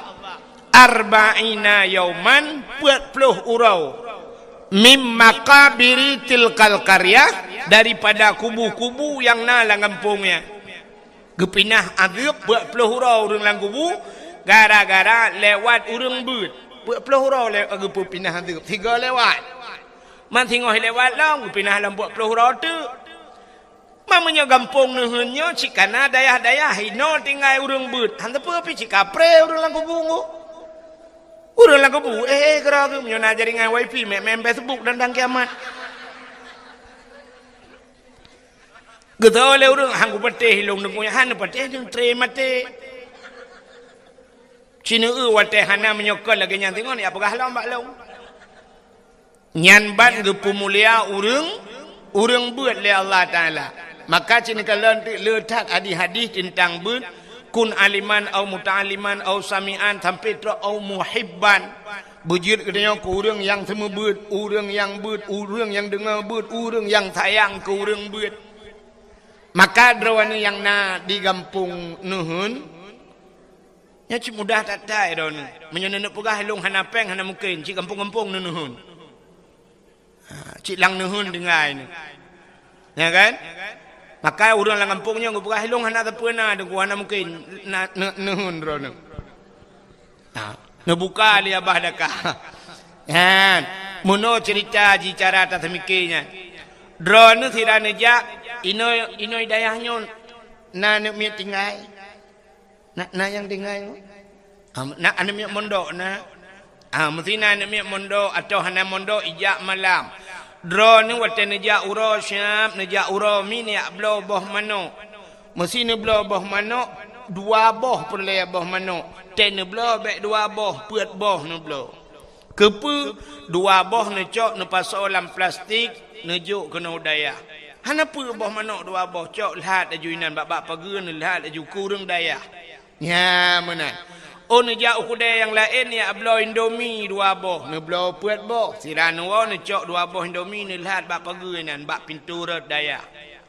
Arba'ina yauman, peuet ploh uroe. Mim maqabiri tilkal qaryah, daripada kubu-kubu nyang na lam gampông nyan. Geupinah azeueb peuet ploh uroe ureuëng lam kubu, gara-gara lewat ureuëng beuet. Peuet ploh uroe le-, geupeupinah azeueb, sigo lewat. Man singoh lewat lom, geupinah lom peuet ploh uroe teuk. Ma meunyoe gampông neuheun nyoe cit ka na dayah-dayah inoe tinggai ureuëng beuet, han teupeu pih cit kapreh ureuëng lam kubu nyoe. Ureuëng lam kubu, eh, eh, keudroe geuh meunyoe na jaringan wifi, meu'en Facebook dan, dan kiamat. Geutôi lé ureuëng, han kupatéh ilong deungon nyan, han neupatéh deungon tré maté. Cit neueu watée hana meunyoe kon lagée nyan singoh, ya peugah lom bak lôn. Nyan ban geupeumulia ureuëng, ureuëng beuet lé Allah Taala. Maka cit neukalon teuk le that hadih-hadih teuntang beuet, kun aliman au muta'alliman au sami'an sampai trok au muhibban. Beujeuet geutanyoe keu ureuëng nyang seumeubeuet, ureuëng nyang beuet, ureuëng nyang deungoe beuet, ureuëng nyang sayang keu ureuëng beuet. Maka droeneuh nyang na di gampông neuheun, nyan cit mudah that-that droeneuh. Meunyoe neuneuk peugah lôn hana péng, hana mungken, cit gampông-gampông neuheun. Ha, cit lam neuheun tinggai nyoe. Ya kan? Maka ureuëng lam gampông nyoe geupeugah, "Ilong hana sapeue na, Teungku, hana mungken na, ne-, neuheun droeneuh." Ha, neubuka lé Abah Daka. Nyan, meunoe ceurita jih cara taseumiké nyan. Droeneuh sira neujak, inoe, inoe dayah nyoe na aneuk miet tinggai. Na, na nyang tinggai? Ah, na aneuk miet mondok na? Ah, meusti na aneuk miet mondok atawa hana mondok ijak malam. Droeneuh watée neujak uroe siab, neujak uroe mi neujak bloe boh manok. Meusti neubloe boh manok, dua boh peureulée boh manok. Tée neubloe bék dua boh, peuet boh neubloe. Keupeue? Dua boh neucok neupasoe lam plastik, neujok keunoe u dayah. Hana peue boh manok dua boh, cok lhat laju inan bak-bak pageue, neulhat laju keu ureuëng dayah. Nyan meunan. Oh, neujak u keudée nyang laén, neujak bloe Indomie dua boh, neubloe peuet boh. Sira neuwoe neucok dua boh Indomie, neulhat bak pageue inan, bak pintoe rot dayah.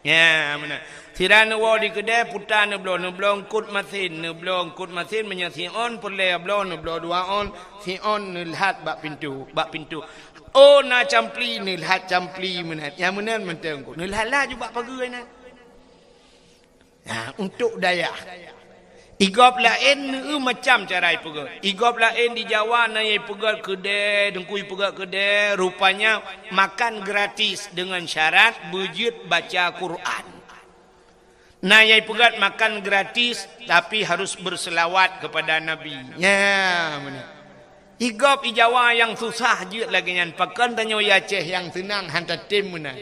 Nyan meunan. Sira neuwoe di keudée puta neubloe, neubloe eungkot masin, neubloe eungkot masin meunyoe siôn peureulée bloe, neubloe dua ôn, siôn neulhat bak pintoe, bak pintoe. Oh, na campli, neulhat campli meunan. Nyang meunan mantong eungkot. Neulhat laju bak pageue inan. Nah, untuk dayah. Igob laén neu macam cara ipeugét. Igob laén di Jawa na ipeugét keudè, teungku ipeugét keudè, rupanya makan gratis dengan syarat beujeuet baca Quran. Na nyang ipeugét makan gratis, tapi harus berselawat kepada Nabi. Nya, meunan. Igob i Jawa nyang susah jeuet lagèe nyan, pakon tanyoe i Aceh nyang seunang han tatem meunan.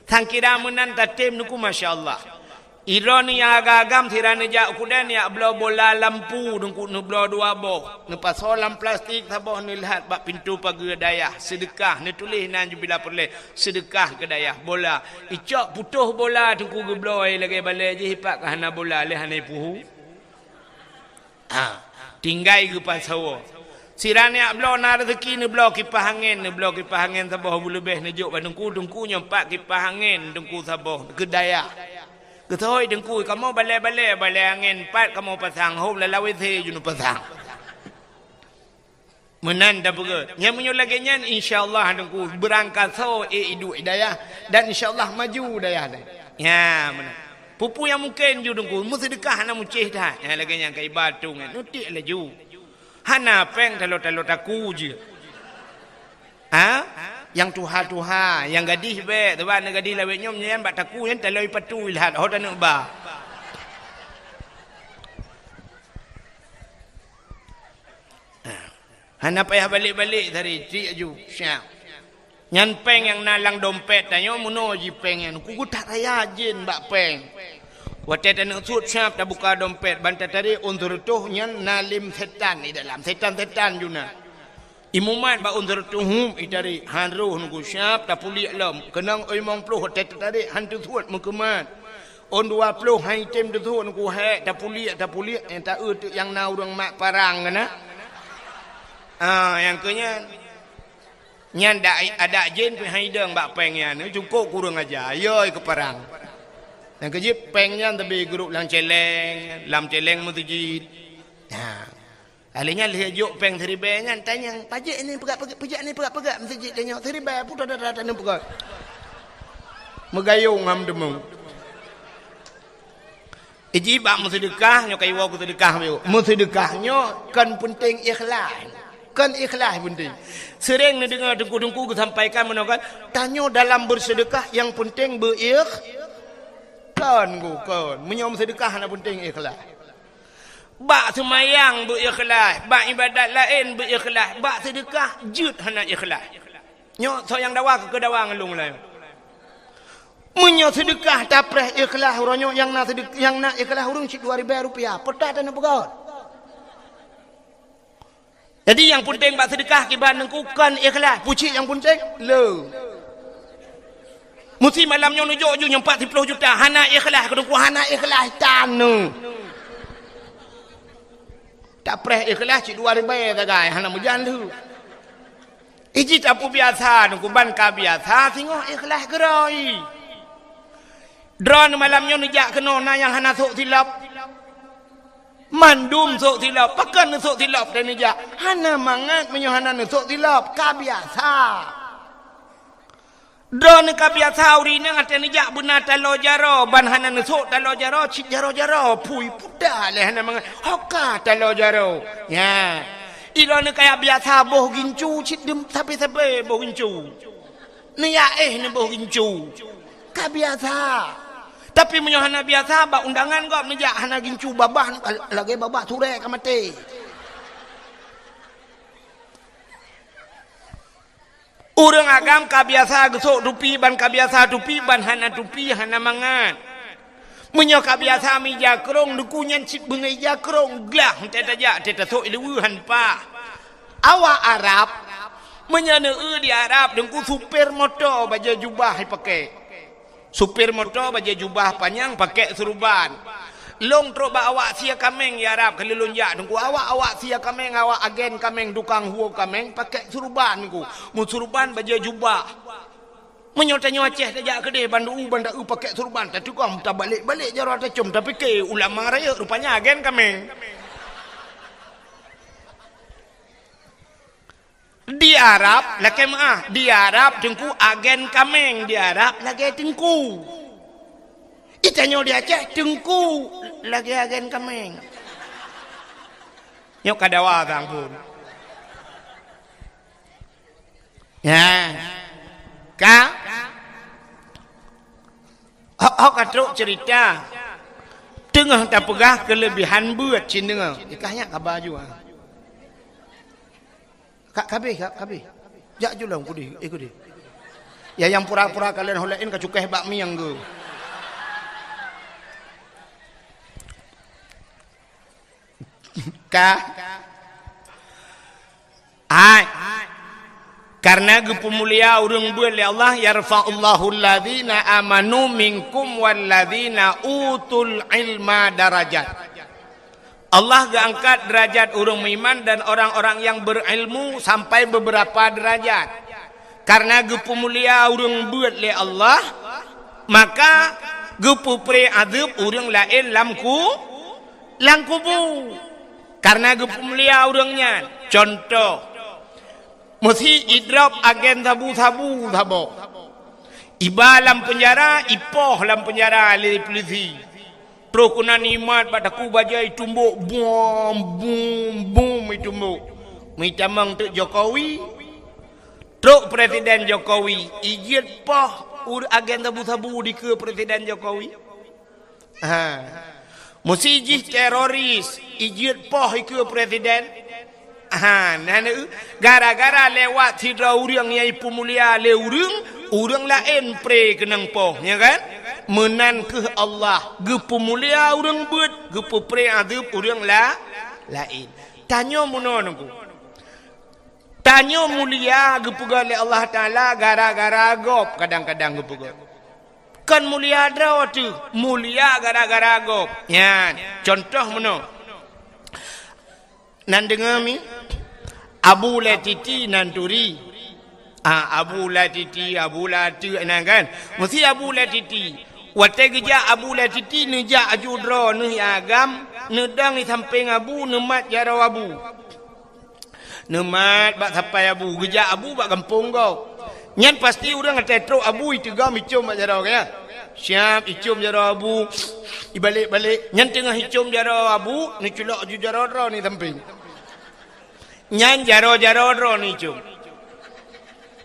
Sangkira meunan tatem teungku, masya Allah. Droeneuh nyang agam-agam sira neujak u keudè neujak bloe bola lampu teungku, neubloe dua boh, neupasoe lam plastik saboh, neuleuhat bak pintoe pageue dayah, seudeukah, neutuléh nan ju bila peureulèe. Seudeukah keu dayah bola. Icok putôh bola teungku geubloe lagèe balèe jih, ipat ka hana bola lé hana ipuhu. Ha, tinggai geupasoe. Sira neujak bloe na raseuki neubloe kipah angèn, neubloe kipah angèn saboh beuleubeh neujok bak teungku, teungku nyoe pat kipah angèn teungku saboh keu dayah. Geusoe teungku, kamoe balèe-balèe, balèe angèn pat kamoe pasang, hom lam W C ju neupasang. Meunan tapeugét. Nyan meunyoe lagèe nyan, insya Allah teungku beurangkasoe ék iduek i dayah dan insya Allah maju dayah nyan. Nya, meunan. Peue-peue nyang mungken ju teungku, meuseudeukah hana mucéh that. Nya lagèe nyan ka iba tu nyan, nutiek laju. Hana péng talo-talo taku jeuet. Ha? Nyang tuha-tuha, nyang gadih bèk, sabab na gadih lawét nyoe nyan bak taku nyan talo ipatu ilhat, ho taneuk ba. Hana payah balek-balek tadi, tiek ju, siap. Nyan péng nyang na lam dompet tanyoe, meunoe jih péng nyan, ku geutak raya jén bak péng. Watèe taneuk sut, siap tabuka dompet, ban tatarek ôn seureutôh nyan na lem setan di dalam, setan-setan ju na. Imumat bak ôn seureutôh, hup, itarek, han roh teungku, siap tapuliek lom. Keunong limong ploh watèe tatarek han teusut meukeumat. Ôn dua ploh han item teusut teungku, hék, tapuliek, tapuliek, nyang taeu teuk nyang na ureueng mat parang keunan. Ah, nyang keu nyan. Nyan dak, adak jén pih han idong bak péng nyan, cukôp kureueng aja, yo keu parang. Nyang keu jih péng nyan teubi geuruek lam cèlèng, lam cèlèng meuseujid. Ha. Lheuh nyan lheuh jok péng siribèe nyan, tanyong, "Pajék ni peugah, peugah, pajék ni peugah, peugah meuseujid tanyoe siribèe, putra dara taneuk peugah." Meugayong ham deungoe. Iji bak meuseudeukah, nyoe ka iwoe keu seudeukah, meuseudeukah nyoe kon peunteng ikhlas. Kon ikhlas peunteng. Sering neudeungoe teungku-teungku geusampaikan meunoe kan, tanyoe dalam beuseudeukah nyang peunteng beuikh-, kon, kon. Meunyoe meuseudeukah hana peunteng ikhlas. Bak seumayang beuikhlaih, bak iébadat laén beuikhlaih, bak seudeukah jeuet hana ikhlaih. Nyoe soe nyang dawa keu dawa ngon lôn laju. Meunyoe seudeukah tapreh ikhlaih uroe nyoe nyang na seudeuk-, nyang na ikhlaih ureuëng cit dua ribèe rupiah, peue that taneuk peugöt. Jadi nyang peunteng bak seudeukah kiban teungku kon ikhlaih, pucit nyang peunteng le. Meusti malam nyoe neujok ju nyoe empat ploh juta, hana ikhlaih keu teungku, hana ikhlaih taneuk. Tapreh ikhlaih cit dua ribèe sagai, hana meujan lheueh. Iji tapeubiasa teungku ban ka biasa singoh ikhlaih keurôi. Droeneuh malam nyoe neujak keunoe na nyang hana sôk silop. Mandum sôk silop, pakon neusôk silop teuh neujak. Hana mangat meunyoe hana neusôk silop, ka biasa. Droeneuh ka biasa ureuëng inong até neujak beuna taloe jaroe, ban hana neusôk taloe jaroe, cit jaroe-jaroe, pui puta lé hana mangat, hoka taloe jaroe. Nya. Droeneuh ka biasa boh gincu, cit dem sabe-sabe boh gincu. Neujak éh neuboh gincu. Ka biasa. Tapi meunyoe hana biasa, bak undangan gob neujak hana gincu babah, lagèe babah surèe ka maté. Ureuëng agam ka biasa geusôk tupi ban ka biasa tupi ban hana tupi hana mangat. Meunyoe ka biasa meuija krông, teungku nyan cit beungoh ija krông, glah teuh tajak, teuh tasôk ileue han pah. Awak Arab, meunyoe neueu di Arab, teungku supir moto bajèe jubah ipaké. Supir moto bajèe jubah panyang paké seuruban. Lôn trok bak awak sie kaméng di Arab, kali lôn jak teungku, awak-awak sie kaméng, awak agen kaméng, tukang huo kaméng, paké seuruban teungku. Meuseuruban bajèe jubah. Meunyoe tanyoe Aceh tajak keudeh, ban dua ban taeu paké seuruban, tatukang tabalek-balek jaroe tacôm, tapike ulama rayeuk, rupanya agen kaméng. Di Arab, lakèe meu'ah, di Arab teungku agen kaméng, di Arab lagèe teungku. Di tanyoe di Aceh teungku lagèe agen kaméng. Nyoe ka dawa sang phon. Ya. Ka? Hok, hok ka trok cerita. Teungoh tapeugah keulebihan beuet cit deungoe. Ikah nyak kaba jua. Ka, ka habéh, ka, ka habéh. Jak ju lom kudeh, eh, kudeh. Ya, nyang pura-pura kalon ho laén ka cukéh bak mieng geuh. Ka? Hai. Karena geupeumulia ureuëng beuet lé Allah, "Yarfa'ullahu alladzina amanu minkum walladzina utul ilma darajat." Allah geuangkat derajat ureuëng meuiman dan orang-orang yang berilmu sampai beberapa derajat. Karena geupeumulia ureuëng beuet lé Allah, maka geupeupré azeueb ureuëng laén lam ku-, lam kubu. Karena geupeumulia ureuëng nyan. Contoh, meusi idrop agen sabu-sabu saboh. Iba lam peunjara, ipoh lam peunjara lé peulisi. Troh keunan imat bak takue bajée itumbok, bum, bum, bum itumbok. Meutamong teuk Jokowi, trok Presiden Jokowi, ijeuet poh ur-, agen sabu-sabu dikeue Presiden Jokowi. Ha. Meusi jih teroris, ijeuet poh ikeue Presiden. Ha, na, na, gara-gara lewat sidroe ureuëng nyang ipeumulia lé ureuëng, ureuëng laén pré keunong poh, ya kan? Meunan kheueh Allah geupeumulia ureuëng beuet, geupeupré azeueb ureuëng la-, laén. Tanyoe meunoe nungku. Tanyoe mulia geupeugét lé Allah Taala gara-gara gob, kadang-kadang geupeugét. Kon mulia droe teuh, mulia gara-gara gob. Nyan, contoh meunoe. Nan deungoe mi, Abu Latiti nan turi. Ah, Abu Latiti, Abu Latiti nan kan. Meusi Abu Latiti. Watée geujak Abu Latiti neujak aju droe neuh agam, neudong di sampéng Abu, neumat jaroe Abu. Neumat bak sapai Abu, geujak Abu bak gampông gob. Nyan pasti ureuëng até trok Abu iteugom icom bak jaroe, ya. Siap icom jaroe Abu, ibalek-balek. Nyan teungoh icom jaroe Abu, neuculok ju jaroe droe ni sampéng. Nyan jaroe-jaroe droe ni icom.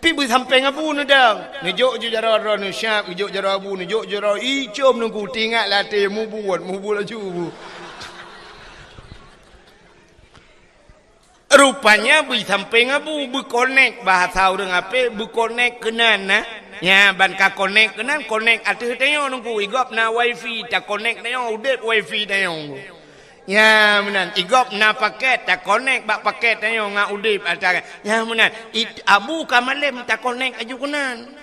Pi beusampéng Abu neudong, neujok ju jaroe droe ni siap, neujok jaroe Abu, neujok jaroe icom nungku tingat latée mubuet, mubuet laju Abu. Rupanya beusampéng Abu beukonek, bahasa ureuëng apé beukonek keunan na. Nya ban ka konek keunan, konek ateueh tanyoe nungku, igob na wifi, takonek tanyoe, udeb wifi tanyoe. Nya meunan, igob na paket, takonek bak paket tanyoe ngat udeb ata. Nya meunan, it-, Abu ka malem takonek aju keunan.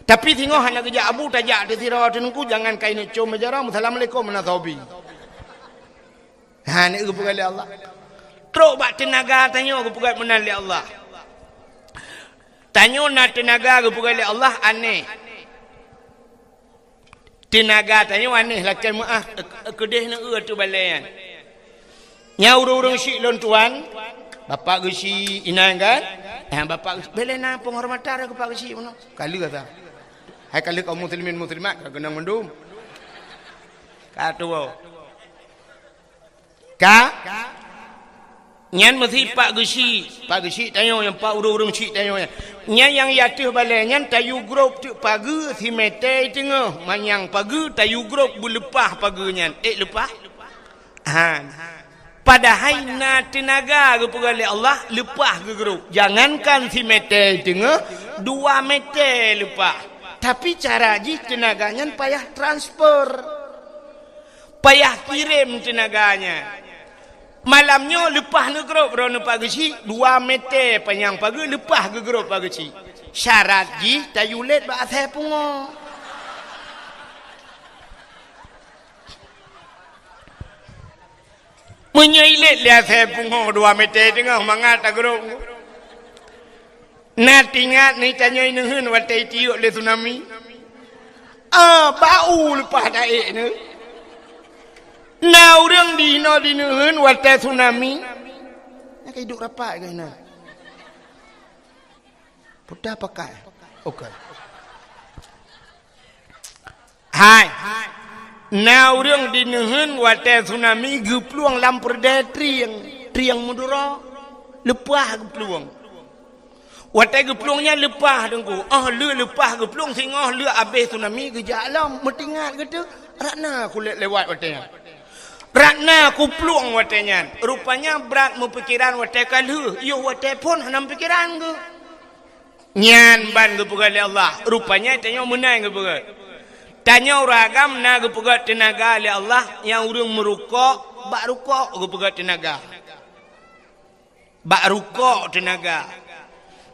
Tapi singoh hana geujak Abu tajak teuh sidroe teuh nungku, jangan kaineuk com meujaro, "Assalamualaikum, meunan sobi." Ha, ni geupeugah lé Allah. Trok bak teunaga tanyoe geupeugah meunan lé Allah. Tanyoe na teunaga geupeugah lé Allah aneh. Teunaga tanyoe aneh lakée meuáh, keudeh neueu teuh balée nyan. Nya ureuëng-ureuëng syiek lôn tuan, bapak geuchik inan kan? Ha, bapak geuchik, beleh na penghormatan keu pak geuchik bunoe. Ka lheueh asa. Hai ka lheueh kaum muslimin muslimat ka keunong mandum. Ka tuwoe. Ka? Nyan meusi pak geuchik, pak geuchik tanyoe nyang pak ureuëng-ureuëng chik tanyoe nyan. Nyan nyang i ateueh balée nyan tayue grob teuk pageue simetée teungoh, manyang pageue tayue grob beuleupah pageue nyan. Ék leupah? Han. Padahai na teunaga geupeugah lé Allah leupah geugrob. Jangankan simetée teungoh, dua metée leupah. Tapi cara jih teunaga nyan payah transfer. Payah kirém teunaga nyan. Malam nyoe leupah neugrob droeneuh pak geuchik, dua metée panyang pageue leupah geugrob pak geuchik. Syarat jih tayue lét bak asai pungoe. Meunyoe ilét lé asai pungoe dua metée teungoh mangat tagrob. Na tingat ni tanyoe neuheun watée itiuk lé tsunami? Ah, bau leupah taék nyoe. Na ureuëng di inoe di neuheun watée tsunami? Na ka iduek rapat keu inan. Puta pakai. Oke. Hai. Na ureuëng di neuheun watée tsunami geuplueng lam peureudée trieng. Nyang meuduro leupah geuplueng. Watée geuplueng nyan leupah, Teungku. Oh, le leupah geuplueng, singoh le abéh tsunami geujak lom. Meutingat geutu, Ratna kulét lewat watée nyan. Ratna kuplueng watée nyan. Rupanya brat meupikeran watée ka lheueh, yoh watée phon hana meupikeran geuh. Nyan ban geupeugah lé Allah. Rupanya tanyoe meunan geupeugah. Tanyoe ureuëng agam na geupeugah teunaga lé Allah, nyang ureuëng meurukok, bak rukok geupeugah teunaga. Bak rukok teunaga.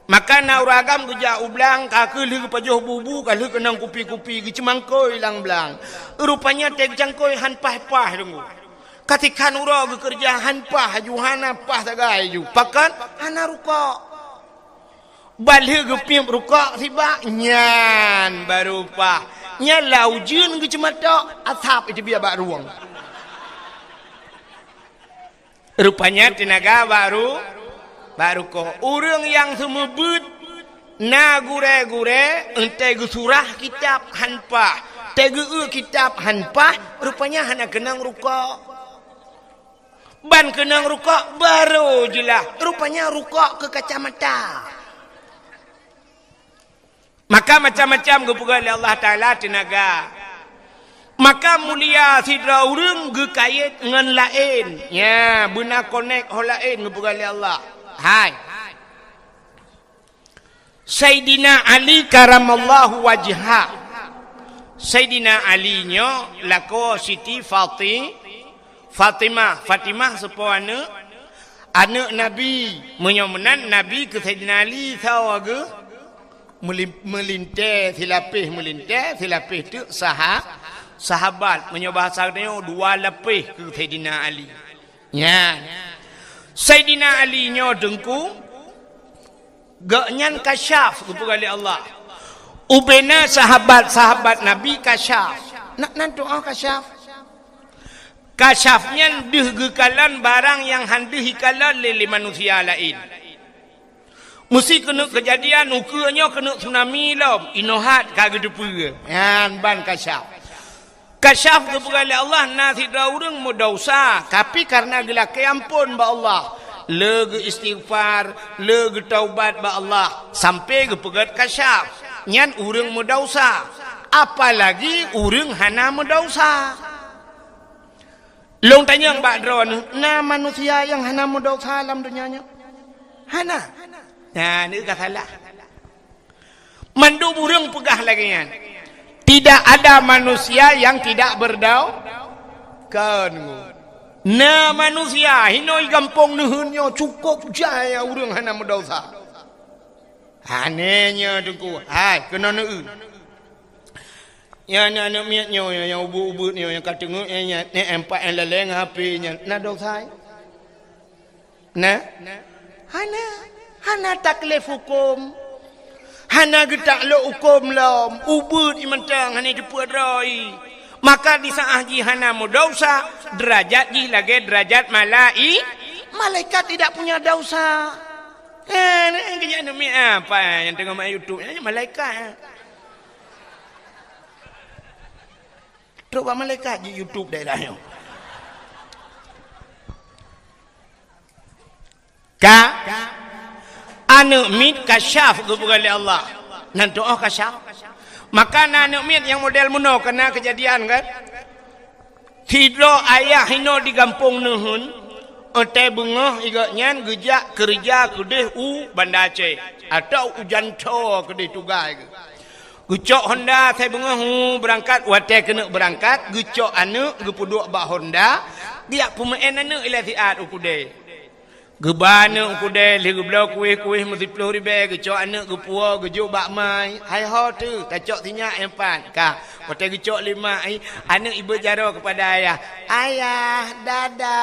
Maka na ureuëng agam geujak u blang, ka kheueh lheueh geupajoh bubu, ka lheueh keunong kupi-kupi, geuceumangkôi lam blang. Rupanya tée geucangkôi han paih-paih deungoe. Ka tikhan uroe geukeureuja han paih, aju hana paih sagai aju. Pakon? Hana rukok. Ban lheueh geupiep rukok sibak, nyan baru paih. Nyan lam ujeuen geuceumatok, asab iteubiet bak rueng. Rupanya teunaga bak ru-, bak rukok. Ureuëng nyang seumeubeuet na gurée-gurée, eunteuk geusurah kitab han paih, teuk geu-eu kitab han paih, rupanya hana keunong rukok. Ban keunong rukok baru jeulaih, rupanya rukok keu kacamata. Maka macam-macam geupeugah lé Allah Taala teunaga. Maka mulia sidroe ureuëng geukayét ngon laén. Nya, beuna konek ho laén geupeugah lé Allah. Hai. Saidina Ali karamallahu wajha. Saidina Ali nyoe lakoe Siti Fati-, Fatimah. Fatimah soe po aneuëk? Aneuëk Nabi. Meunyoe meunan Nabi keu Saidina Ali sawa geuh? Meulim-, meulintée silapéh, meulintée silapéh teuk saha-, sahabat. Meunyoe bahasa geutanyoe dua lapéh keu Saidina Ali. Nyan. Saidina Ali nyoe Teungku, gobnyan kasyaf geupeugah lé Allah. Ubena sahabat-sahabat Nabi kasyaf. Na, nan tu'oh kasyaf. Kasyaf nyan deuh geukalon barang nyang han deuh ikalon lé, lé manusia laén. Meusi keuneuk keujadian ukeue nyoe keuneuk tsunami lom, inoe hat ka geuteupeue. Nyan ban kasyaf. Kasyaf geupeugah lé Allah na sidroe ureuëng meudesya, tapi kareuna geulakée amphon bak Allah, le geu-istighfar, le geutaubat bak Allah, sampoe geupeugét kasyaf. Nyan ureuëng meudesya. Apalagi ureuëng hana meudesya. Lôn tanyong bak droeneuh, na manusia nyang hana meudesya lam donya nyoe? Hana. Nah, nyoe ka salah. Mandum ureuëng peugah lagée nyan. Tidak ada manusia yang tidak berdau-, kan. Na manusia, hinoe gampông neuheun nyoe cukôp jai ureuëng hana meudesya. Aneh nyoe Teungku. Hai, keunoe neueu. Nyan aneuëk miet nyoe, nyang ubeuet-ubeuet nyoe, nyang ka teungeut nyan, nyan, nyan, empat nyang laleng H P nyan. Na desya? Na? Hana. Hana taklif huköm. Hana geutaklok huköm lom. Ubeuet ié mantong hana jipeuet droe. Maka di saát jih hana meudesya, deurajat jih lagée deurajat malai-, malaikat tidak punya desya. Eh, ni kejak demi apa yang tengok mak YouTube ni malaikat. Trok bak malaikat di YouTube daerah nyoe. Ka aneuëk miet kasyaf geupeugah lé Allah. Nan tu'oh kasyaf. Maka na aneuëk miet nyang model meunoe kana keujadian kan. Sidroe ayah hinoe di gampông neuheun, watée beungoh gobnyan geujak keureuja keudeh u Banda Aceh, atawa u Janto keudeh tugaih geuh. Geucok honda asai beungoh, hu, beurangkat, watée keuneuk beurangkat, geucok aneuëk, geupeuduek bak honda, geujak peumeu'en aneuëk ilée siat u keudée. Geuba aneuëk u keudée, lheueh geubloe kuéh-kuéh meusiploh ribée, geucok aneuëk geupuwoe, geujok bak ma, hai ho teuh, tacok sinyak nyang pat, ka. Watée geucok lé ma, ai, aneuëk ibeuet jaroe keupada ayah, "Ayah, dada,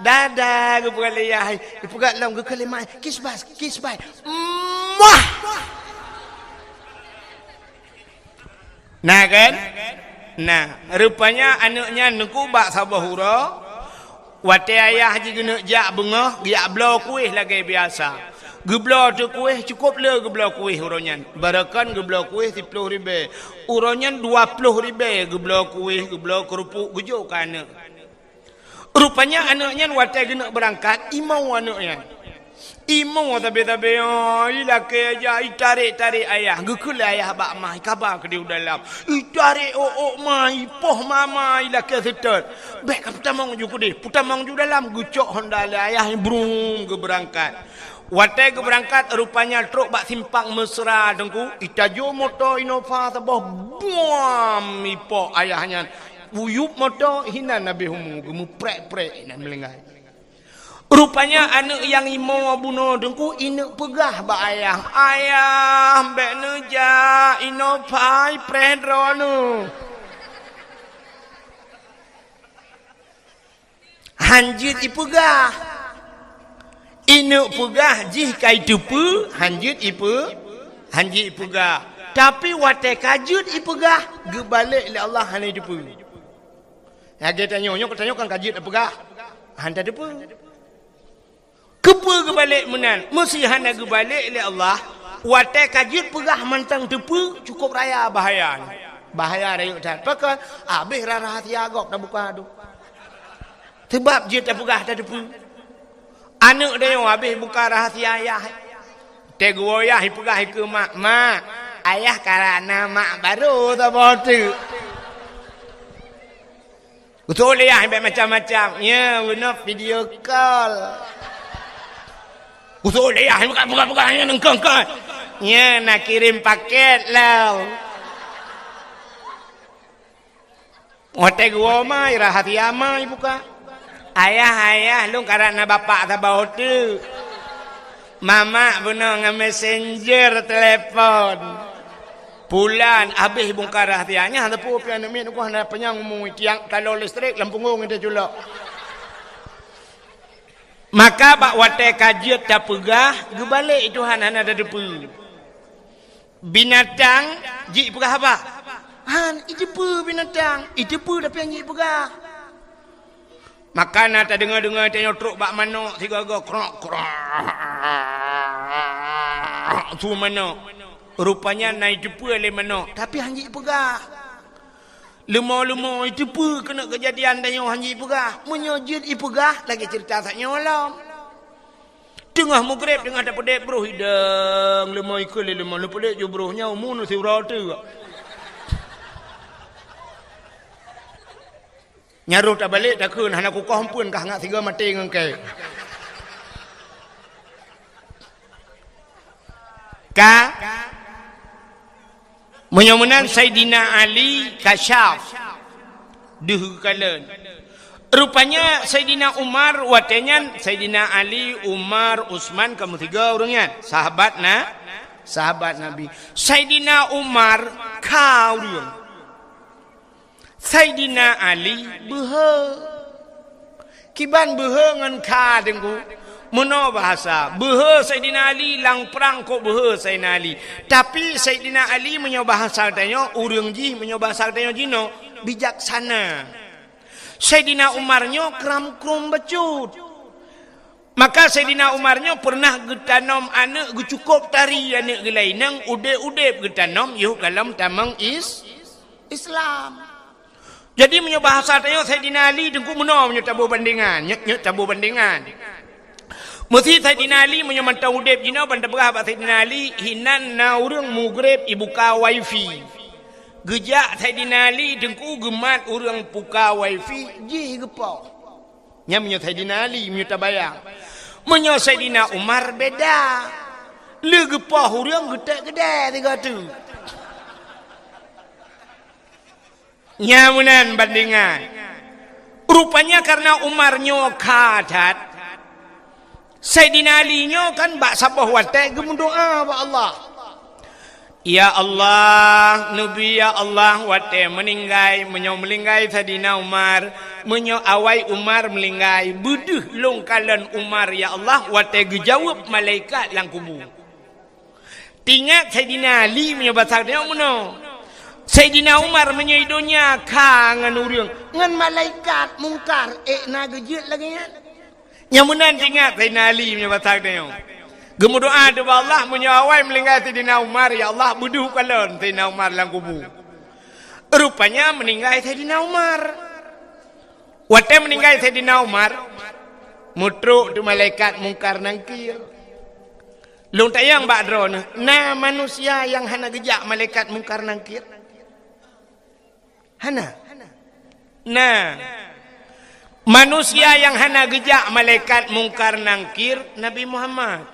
dada," geupeugah lé ayah, ai, geupeugah lom, geukheun lé ma, "Kiss bye, kiss bye." Muah! Na kan? Nah, rupanya aneuëk nyan neuku bak saboh uroe, watée ayah jih geuneuk jak beungoh, geujak bloe kuéh lagée biasa. Geubloe teuh kuéh, cukôp le geubloe kuéh uroe nyan. Barokon geubloe kuéh siploh ribée. Uroe nyan dua ploh ribée geubloe kuéh, geubloe keureupuk, geujok keu aneuëk. Rupanya aneuk nyan watèe geuneuk beurangkat, imoe aneuk nyan. Imoe sabe-sabe, oh, ilakèe jak, itarek-tarek ayah. Geukheun lé ayah bak ma, ikaba keudéh u dalam. Itarek ôk-ôk ma, ipoh ma, ma, ilakèe seutôt. Bèk ka peutamong ju keudéh, peutamong ju dalam, geucok honda lé ayah, brum, geubeurangkat. Watèe geubeurangkat, rupanya trok bak simpang Mesra, Teungku, itajô moto Innova saboh, buam, ipok ayah nyan. Uyueb moto, hinan habéh umu, geumeuprek-prek, hinan meulinggai. Rupanya aneuk nyang imoe bunoe Teungku, ineuk peugah bak ayah, "Ayah, bèk neujak, Innova ipreh droeneuh." Han jeuet ipeugah. Ineuk peugah jih ka iteupeue, han jeuet ipe-, han jeuet ipeugah. Tapi watèe ka jeuet ipeugah, geubalek lé Allah hana iteupeue. Lagèe tanyoe, nyoe tanyoe kan ka jeuet tapeugah, han tateupeue. Keupeue geubalek meunan? Meusé hana geubalek lé Allah, watèe ka jeuet peugah mantong teupeue, cukôp raya bahaya nyoe. Bahaya rayeuk that. Pakon? Habéh rahsia gob tabuka tu. Seubab jeuet tapeugah tateupeue. Aneuk tanyoe habéh buka rahsia ayah. Teuh geuwoe ayah ipeugah ikeue mak, "Mak, ayah karap na mak barô saboh teuk." Usul ayah bèk macam-macam. Nya, guna video call. Usul ayah buka, buka, buka, nya nengkong-kong. Nya, na kirim paket lah. Watèe geuwoe ma, rahsia ma ibuka. "Ayah, ayah, lôn karap na bapak saboh teuk. Mamak bunoe ngon messenger telepon." Pulan, habéh bungka rahsia. Nyan teupeu pian aneuk miet, nyoe hana panyang umu, tiang taloe listrik lam punggong ite culok. Maka bak watèe ka jeuet tapeugah, geubalek Tuhan hana tateupeue. Binatang jeuet ipeugah haba? Han, iteupeue binatang, iteupeue tapi han jeuet ipeugah. Maka na tadeungoe-deungoe tanyoe trok bak manok sigoe-goe, krok, krok. Su manok. Rupanya na iteupeue lé manok, tapi han jeuet ipeugah. Leumo-leumo iteupeue keuneuk keujadian tanyoe han jeuet ipeugah. Meunyoe jeuet ipeugah, lagèe ceurita sak nyoe lom. Teungoh mugreb, teungoh tapeudeb broh idong, leumo ikheun lé leumo, leupeudeb ju broh nyoe umu neusiuroe teuk. Nyan roh tabalek takheun hana kukoh ampeuen kah ngat sigoe maté ngon kèe. Ka? Meunyoe meunan Saidina Ali kasyaf deuh geukalon. Rupanya Saidina Umar watèe nyan, Saidina Ali, Umar, Utsman, ka meusigoe ureueng nyan. Sahabat na, sahabat Nabi. Saidina Umar kha ureueng. Saidina Ali beuhe. Kiban beuhe ngon kha Teungku? Meunoe bahasa, beuhe Saidina Ali lam prang kok beuhe Saidina Ali. Tapi Saidina Ali meunyoe bahasa tanyoe, ureueng jih meunyoe bahasa tanyoe jinoe, bijaksana. Saidina Umar nyoe kram-krum bacut. Maka Saidina Umar nyoe peureunah geutanom aneuk geucukôp tari aneuk geulainang udeb-udeb geutanom yoh galom tamong is-, Islam. Jadi meunyoe bahasa tanyoe Saidina Ali Teungku meunoe meunyoe taboh bandengan, nyoe, nyoe taboh bandengan. Meusé Saidina Ali meunyoe mantong udeb jinoe ban tapeugah bak Saidina Ali, hinan na ureueng mugreb ibuka wifi. Geujak Saidina Ali Teungku geumat ureueng buka wifi jih geupoh. Nyan meunyoe Saidina Ali, meunyoe tabayang. Meunyoe Saidina Umar beda. Lé geupoh ureueng geutek keudè tiga tu. Nyan meunan bandengan. Rupanya karena Umar nyoe kha that, Saidina Ali nyoe kan bak saboh watèe geumeudoa bak Allah. Ya Allah, neubi ya Allah, watèe meuninggai, meunyoe meuninggai Saidina Umar, meunyoe awai Umar meuninggai, beudeuh lôn kalon Umar ya Allah, watèe geujaweueb malaikat lam kubu. Teuingat Saidina Ali meunyoe basa tanyoe meunoe. Saidina Umar meunyoe i donya kha ngon ureueng, ngon malaikat Mungkar ék na geujeuet lagèe nyan. Nyang meunan teuingat Saidina Ali meunyoe basa tanyoe. Geumeudoa teuh bak Allah meunyoe awai meuninggai Saidina Umar, ya Allah, beudeuh kalon Saidina Umar lam kubu. Rupanya meuninggai Saidina Umar. Watée meuninggai Saidina Umar, meutrok teuk malaikat Mungkar Nangkir. Lôn tanyong bak droeneuh, na manusia nyang hana geujak malaikat Mungkar Nangkir? Hana. Na. Manusia nyang hana geujak malaikat Mungkar Nangkir, Nabi Muhammad.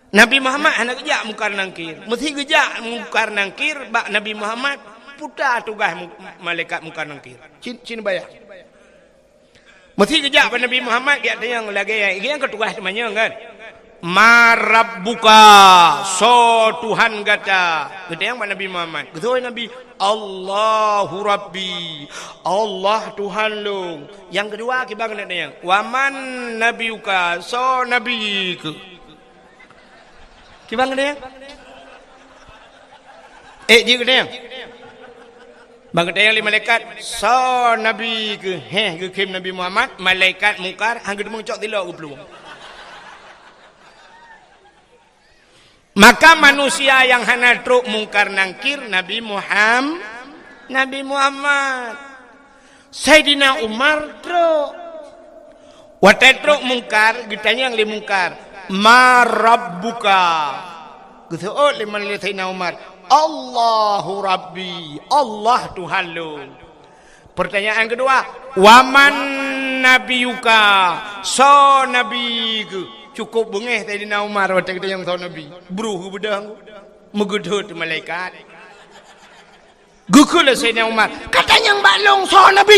Nabi Muhammad hana geujak Mungkar Nangkir. Meusi geujak Mungkar Nangkir bak Nabi Muhammad, peue tugaih mu-, malaikat Mungkar Nangkir. Cin, cin bayah. Meusi geujak bak Nabi Muhammad, geujak tanyong lagée nyan, nyan keuh tugaih teumanyong kan. "Man rabbuka, soe Tuhan gata?" Geutanyong bak Nabi Muhammad. Geutanyong Nabi, "Allahu Rabbi, Allah Tuhan lôn." Nyang keudua kiban geutanyong, "Wa man nabiyuka, soe nabi keuh?" Kiban geutanyong? Eh, jih geutanyong. Ban geutanyong lé malaikat, "Soe nabi keuh?" Heh, geukheun Nabi Muhammad, malaikat Mungkar han geuteumeung cok tilok geuplueng. Maka manusia nyang hana trok Mungkar Nangkir, Nabi Muham-, Nabi Muhammad. Saidina Umar trok. Watée trok Mungkar, geutanyong lé Mungkar, "Man rabbuka?" Geuseuôt lé, lé Saidina Umar, "Allahu Rabbi, Allah Tuhan lôn." Peurtanyaan keudua, "Wa man nabiyuka?" Soe nabi keuh? Cukôp beungéh Saidina Umar watée geutanyong soe nabi. Bruh geubeudôh, meugeudhôt malaikat. Geukheun lé Saidina Umar, "Ka tanyong bak lôn soe nabi?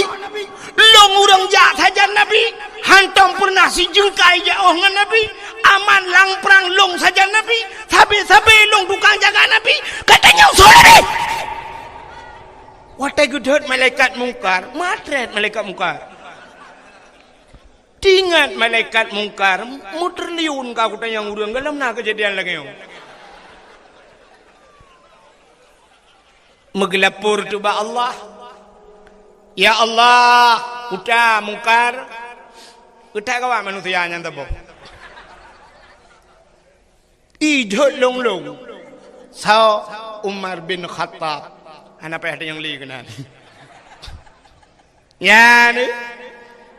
Lôn ureuëng jak sajan nabi, hántom peureunah sijeungkai jiôh ngon nabi, aman lam prang lôn sajan nabi, sabe-sabe lôn tukang jaga nabi, ka tanyong soe nabi?" Watée geudhôt malaikat Mungkar, matrét malaikat Mungkar. Teuingat malaikat Mungkar, meutriliun ka kutanyong ureuëng, gohlom na keujadian lagée nyoe. Meugeulapor teuk bak Allah, "Ya Allah, kuta Mungkar, keutak gawak manusia nyan saboh." Idhôt lôn-lôn. Soe? Umar bin Khattab. Hana payah tanyong lé keunan. Nyan,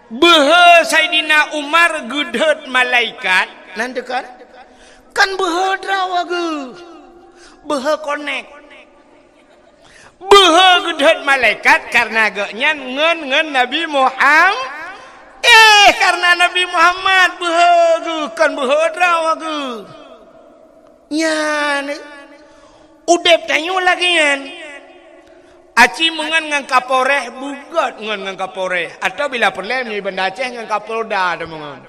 beuhe Saidina Umar geudhôt malaikat, nan teuka. Kan beuhe droe geuh. Beuhe konek. Beuhe geudhôt malaikat kareuna gobnyan ngon, ngon Nabi Muham-, eh, kareuna Nabi Muhammad beuhe geuh, kon beuhe droe geuh. Nyan, udeb tanyoe lagée nyan. Aci meungon ngon Kapolres, beugét ngon, ngon Kapolres. Atawa bila peureulée nyoe Banda Aceh ngon Kapolda tameungon.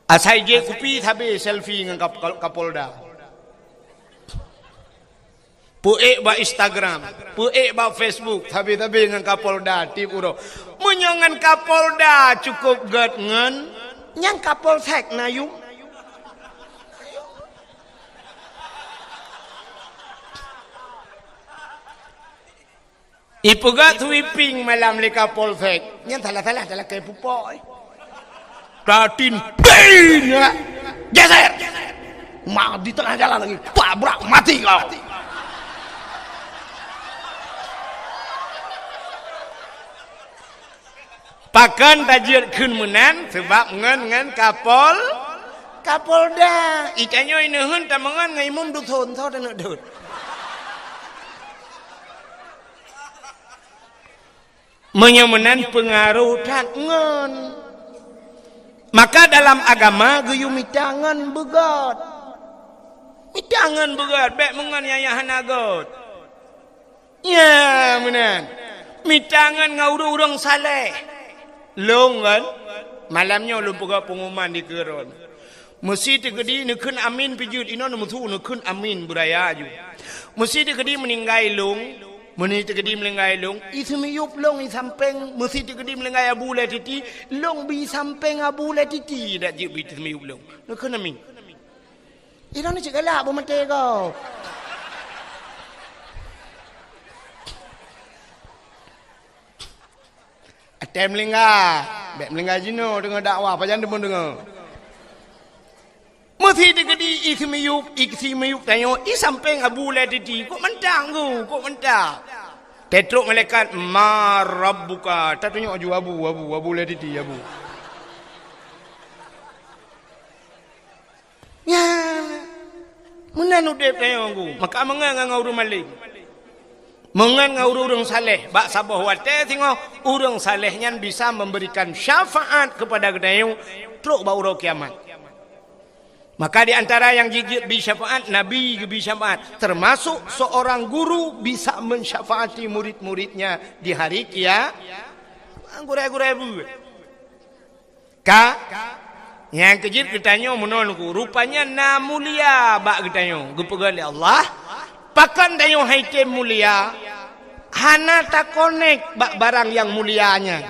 Asai jép kupi sabe selfie ngon Kap-, Kap-, Kapolda. Peuék bak Instagram, peuék bak Facebook, sabe-sabe ngon Kapolda tieb uroe. Meunyoe ngon Kapolda cukôp gét ngon, nyan Kapolsek na yum. Ipeugah sweeping malam lé Kapolsek. Nyan salah-salah talakée pupok, eh. Tatin, tin, ya. Geser. Mak di tengah jalan lagi. Tabrak, mati kau. Pakon tajeuet kheun meunan? Sabab ngon, ngon Kapol-, Kapolda. Itanyoe ineuheun tameungon ngon imum dusun, soe taneuk deuet. Meunyoe meunan peungaroh that ngon. Maka dalam agama geuyue mita ngon beugét. Mita ngon beugét, bék meungon nyang, nyang hana gét. Ya, meunan. Mita ngon ngon ureuëng-ureuëng saleh. Lôn ngon, malam nyoe lôn peugah peunguman di keuron. Meusi teukeudi neukheun amin pih jeuet, inoe neumeusu neukheun amin beuraya ju. Meusi teukeudi meuninggai lôn, meuni teukeudi meuninggai lôn, i seumiyueb lôn i sampéng, meusi teukeudi meuninggai Abu Lé Titi, lôn bri sampéng Abu Lé Titi dak jeuet bri seumiyueb lôn. Neukheun amin. Inoe cit galak beumaté gob. Até meulingga, bék meulingga jinoe deungoe dakwah, pajan deungon deungoe. Meusi teukeudi i seumiyueb, i seumiyueb tanyoe, i sampéng Abu Lé Titi, kok mantang ku, kok mantang. Teutrok malaikat, "Man rabbuka?" Tatunyok ju abu, abu, abu lé titi, abu. Ya, meunan udeb tanyoe ku. Maka meungon ngon ureuëng malém. Meungon ngon ureuëng-ureuëng saleh. Bak saboh watée singoh, ureuëng saleh nyan bisa memberikan syafaat kepada geutanyoe trok bak uroe kiamat. Maka di antara nyang jijeuet bi syafaat, Nabi geubi syafaat. Termasuk seorang guru bisa mensyafaati murid-muridnya di hari kia-, gurée-gurée buet. Ka, nyang keujeuet geutanyoe meunoe ku, rupanya na mulia bak geutanyoe, geupeugah lé Allah, pakon tanyoe hai tem mulia, hana takonek bak barang nyang mulia nyan.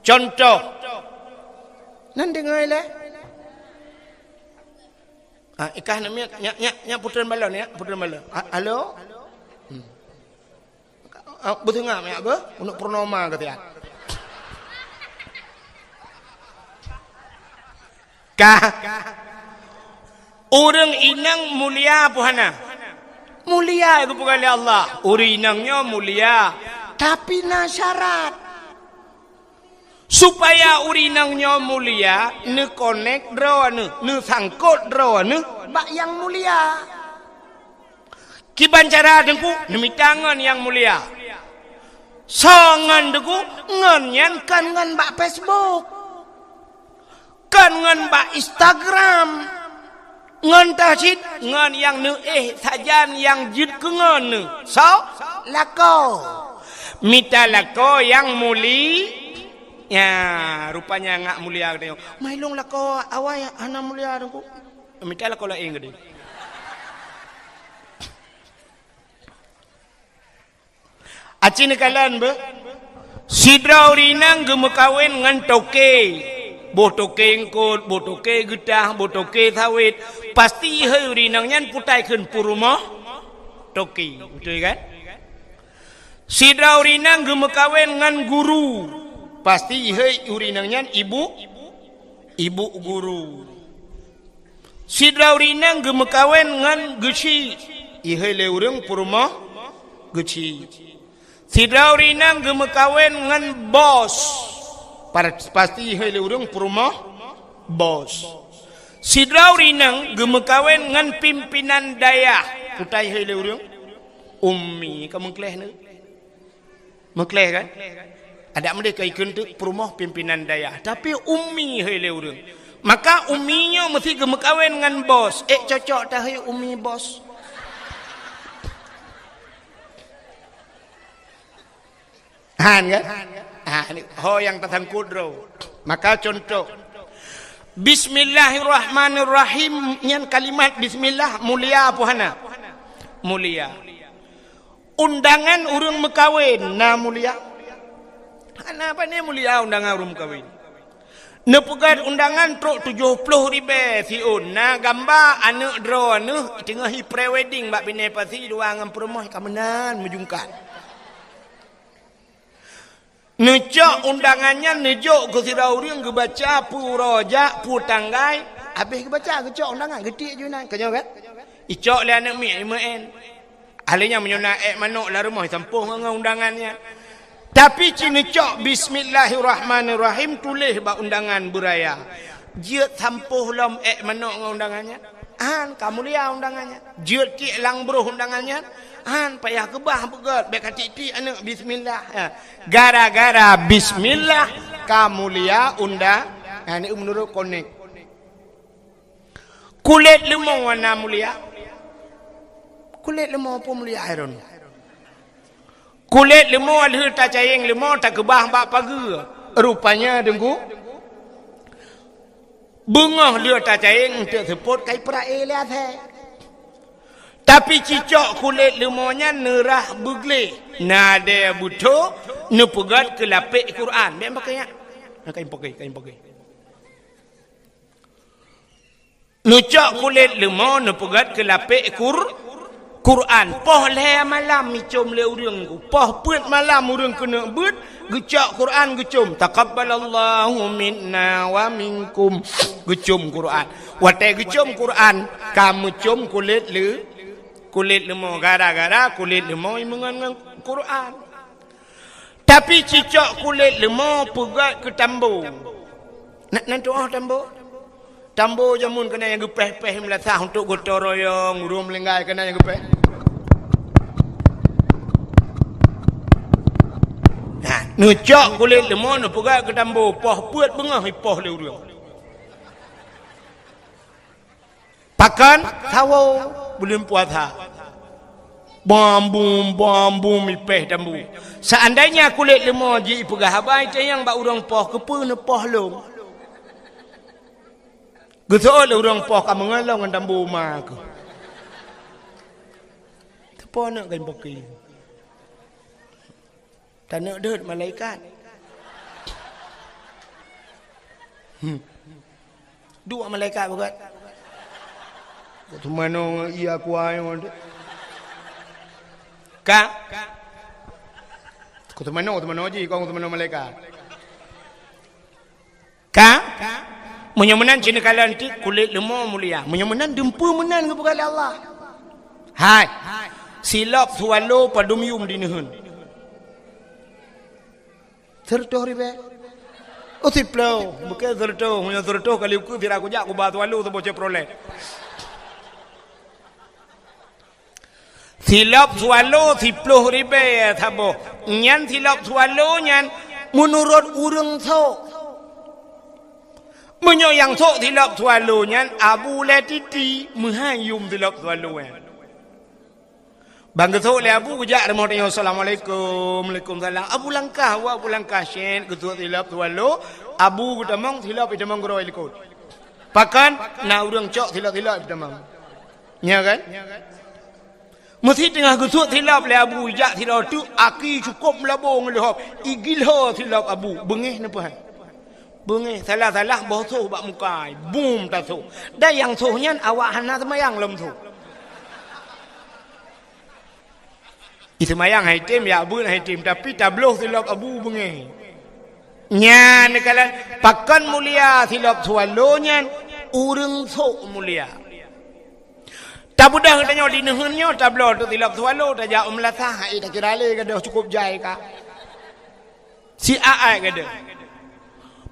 Contoh, nan deungoe lé? Ah, ikah namiet, nyak, nyak, nyak putreun balon, ya, putreun balon. Ah, halo? Hmm. Ah, beutengah, ya, beuh? Untuk purnoma ke tiat. Kah? Ureuëng inong mulia peue hana? Mulia, geupeugah lé Allah. Ureuëng inong nyoe mulia, tapi na syarat. Supaya ureuëng inong nyoe mulia, neukonek droeneuh, neusangkot droeneuh bak nyang mulia. Kiban cara Teungku, neumita ngon nyang mulia. Soe ngon Teungku? Ngon nyan kon ngon bak Facebook. Kon ngon bak Instagram. Ngon teuh cit, ngon nyang neuéh sajan nyang jeuet keu ngon neuh. Soe? Lakoe. Mita lakoe nyang muli-, ya, rupanya ngak mulia geutanyoe. Mai lôn lakoe awai hana mulia Teungku. Mita lakoe laén geude. Aci neukalon beuh, sidroe ureuëng inong geumeukawen ngon toke. Boh toke eungkot, boh toke geutah, boh toke sawét. Pasti ihôi ureuëng inong nyan putai kheun peurumoh toke. Beutôi kan? Sidroe ureuëng inong geumeukawen ngon guru. Pasti ihôi ureuëng inong nyan ibu, ibu guru. Sidroe ureuëng inong geumeukawen ngon geuchik, ihôi lé ureuëng peurumoh geuchik. Sidroe ureuëng inong geumeukawen ngon bos, par-, pasti ihôi lé ureuëng peurumoh bos. Sidroe ureuëng inong geumeukawen ngon pimpinan dayah, putai ihôi lé ureuëng ummi, ka meukleh neuh. Meukleh kan? Adak meudeh ka ikheun teuk peurumoh pimpinan dayah, tapi ummi hei lé ureuëng. Maka ummi nyoe meusti geumeukawen ngon bos. Ék cocok tahei ummi bos. Han kan? Ah, ni ho nyang tasangkot droe. Maka contoh, Bismillahirrahmanirrahim, nyan kalimat bismillah mulia apa hana? Mulia. Undangan ureuëng meukawen na mulia? Hana, pane mulia undangan ureuëng meukawen. Neupeugét undangan trok tujoh ploh ribée siôn, na gamba aneuëk droeneuh teungoh i pre-wedding bak binéh pasi dua ngon peurumoh ka meunan meujungkat. Neucok undangan nyan neujok keu sidroe ureuëng geubaca peue uroe jak, peue tanggai, habéh geubaca geucok undangan, geutiek ju inan, ka nyoe kan? Icok lé aneuëk miet imeu'en. Ahli nyan meunyoe na ék manok lam rumoh, isampôh ngon, ngon undangan nyan. Tapi ci neucok bismillahirrahmanirrahim tuléh bak undangan beuraya. Jeuet sampôh lom ék manok ngon undangan nyan. An, ka mulia undangan nyan. Jeuet tiek lam broh undangan nyan. An, payah keubah beugét, bék ka tiek-tiek aneuëk bismillah. Ha. Gara-gara bismillah ka mulia undang-, ha, ni meunurot konek. Kulét leumô na mulia? Kulét leumô peue mulia hai droeneuh? Kulét leumô lheueh tacayeng leumô takeubah bak pageue. Rupanya deungku, beungoh lheueh tacayeng eunteuk seupôt kai peuraya lé asèe. Tapi cicok kulét leumô nyan neurah beugleh, nadée beutho neupeugét keu lapék Quran. Bék pakèk nyan. Kain pakèk, kain pakèk. Neucok kulét leumô neupeugét keu lapék Qur-, Quran. Poh lhée malam icom lé ureuëng ku. Poh peuet malam ureuëng keuneuk beuet, geucok Quran geucom. Taqabbalallahu minna wa minkum. Geucom Quran. Watée geucom Quran, ka meucom kulét leu-, kulét leumô. Gara-gara kulét leumô imeungon ngon Quran. Tapi cicok kulét leumo peugét keu tambo. Na, na tu'oh tambo? Tambo jameun keunan nyang geupéh-péh meulasah untuk gotong royong, ureuëng meulinggai keunan nyang geupéh. Nah, neucok kulét leumo neupeugét keu tambo, poh peuet beungoh ipoh lé ureuëng. Pakon? Sawoe buleuen puasa. Bom bum, bom bum, ipéh tambo. Seandainya kulét leumo jih ipeugah haba, itanyong bak ureuëng poh, "Keupeue neupoh lôn?" Geuseuôt lé ureuëng poh ka meungon lom ngon tambo ma keuh. Teupo neuk kan poki. Taneuk deuet malaikat. Hmm. Dua malaikat beugét. Kok teumanoe ngon iya kuai ngon deuek. Ka? Kok teumanoe, teumanoe jih, kok teumanoe malaikat. Ka? Meunyoe meunan cit neukalon ti kulét leumo mulia. Meunyoe meunan dumpeue meunan geupeugah lé Allah. Hai. Silop swallow padum yum dineuheun? Sireutôh ribée. Oh, siplôh. Bukon sireutôh. Meunyoe sireutôh kali ukeue sira kujak kuba swallow saboh Chevrolet. Silop swallow siploh ribée saboh. Nyan silop swallow nyan meunurot ureuëng sôk. Meunyoe nyang sôk silop swallow nyan Abu lé titi, meuhai yum silop swallow nyan. Ban geusôk lé Abu geujak rumoh tanyoe, "Assalamualaikum." "Waalaikumsalam." Abu langkah, wa Abu langkah, syét geusôk silop swallow, Abu geutamong, silop itamong keudroe likot. Pakon? Na ureuëng cok silop-silop itamong. Nya kan? Meusi teungoh geusôk silop lé Abu, jak sidroe teuk aki cukôp meulabô ngon leuhop, igilho silop Abu, beungéh neupeuhai. Beungéh salah-salah boh sôh bak muka, bum tasôh. Dan nyang sôh nyan awak hana seumayang lom sôh. Iseumayang hai tem, jak beuet hai tem, tapi tabloh silop Abu beungéh. Nyan neukalon pakon mulia silop swallow nyan, ureuëng sôk mulia. Tabeudôh geutanyoe di neuheun nyoe tabloe teuk silop swallow, tajak u meulasah, hai takira lé gadôh cukôp jai ka. Si aai gadôh.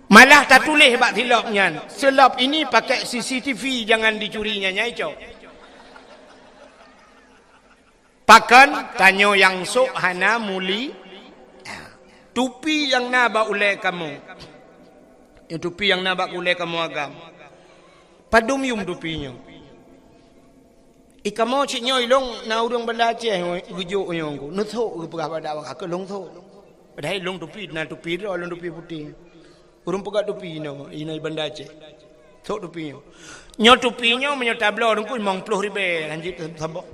Malah tatuléh bak silop nyan, "Silop ini pakai C C T V, jangan dicuri," nyan nyai cok. Pakon? Tanyoe nyang sôk hana muli. Tupi nyang na bak ulée kamoe. Nyoe tupi nyang na bak ulée kamoe agam. Padum yum tupi nyoe? Ikamoe cit nyoe ilong na ureuëng Banda Aceh geujok nyoe ku. Neusôk geupeugah bak dak bak ka keu lông sôk. Padahai lông tupi na tupi droe, lông tupi putéh. Ureuëng peugah tupi inoe, inoe Banda Aceh. Sôk tupi nyoe. Nyoe tupi nyoe meunyoe tabloe teungku limong ploh ribée hanjeuet saboh.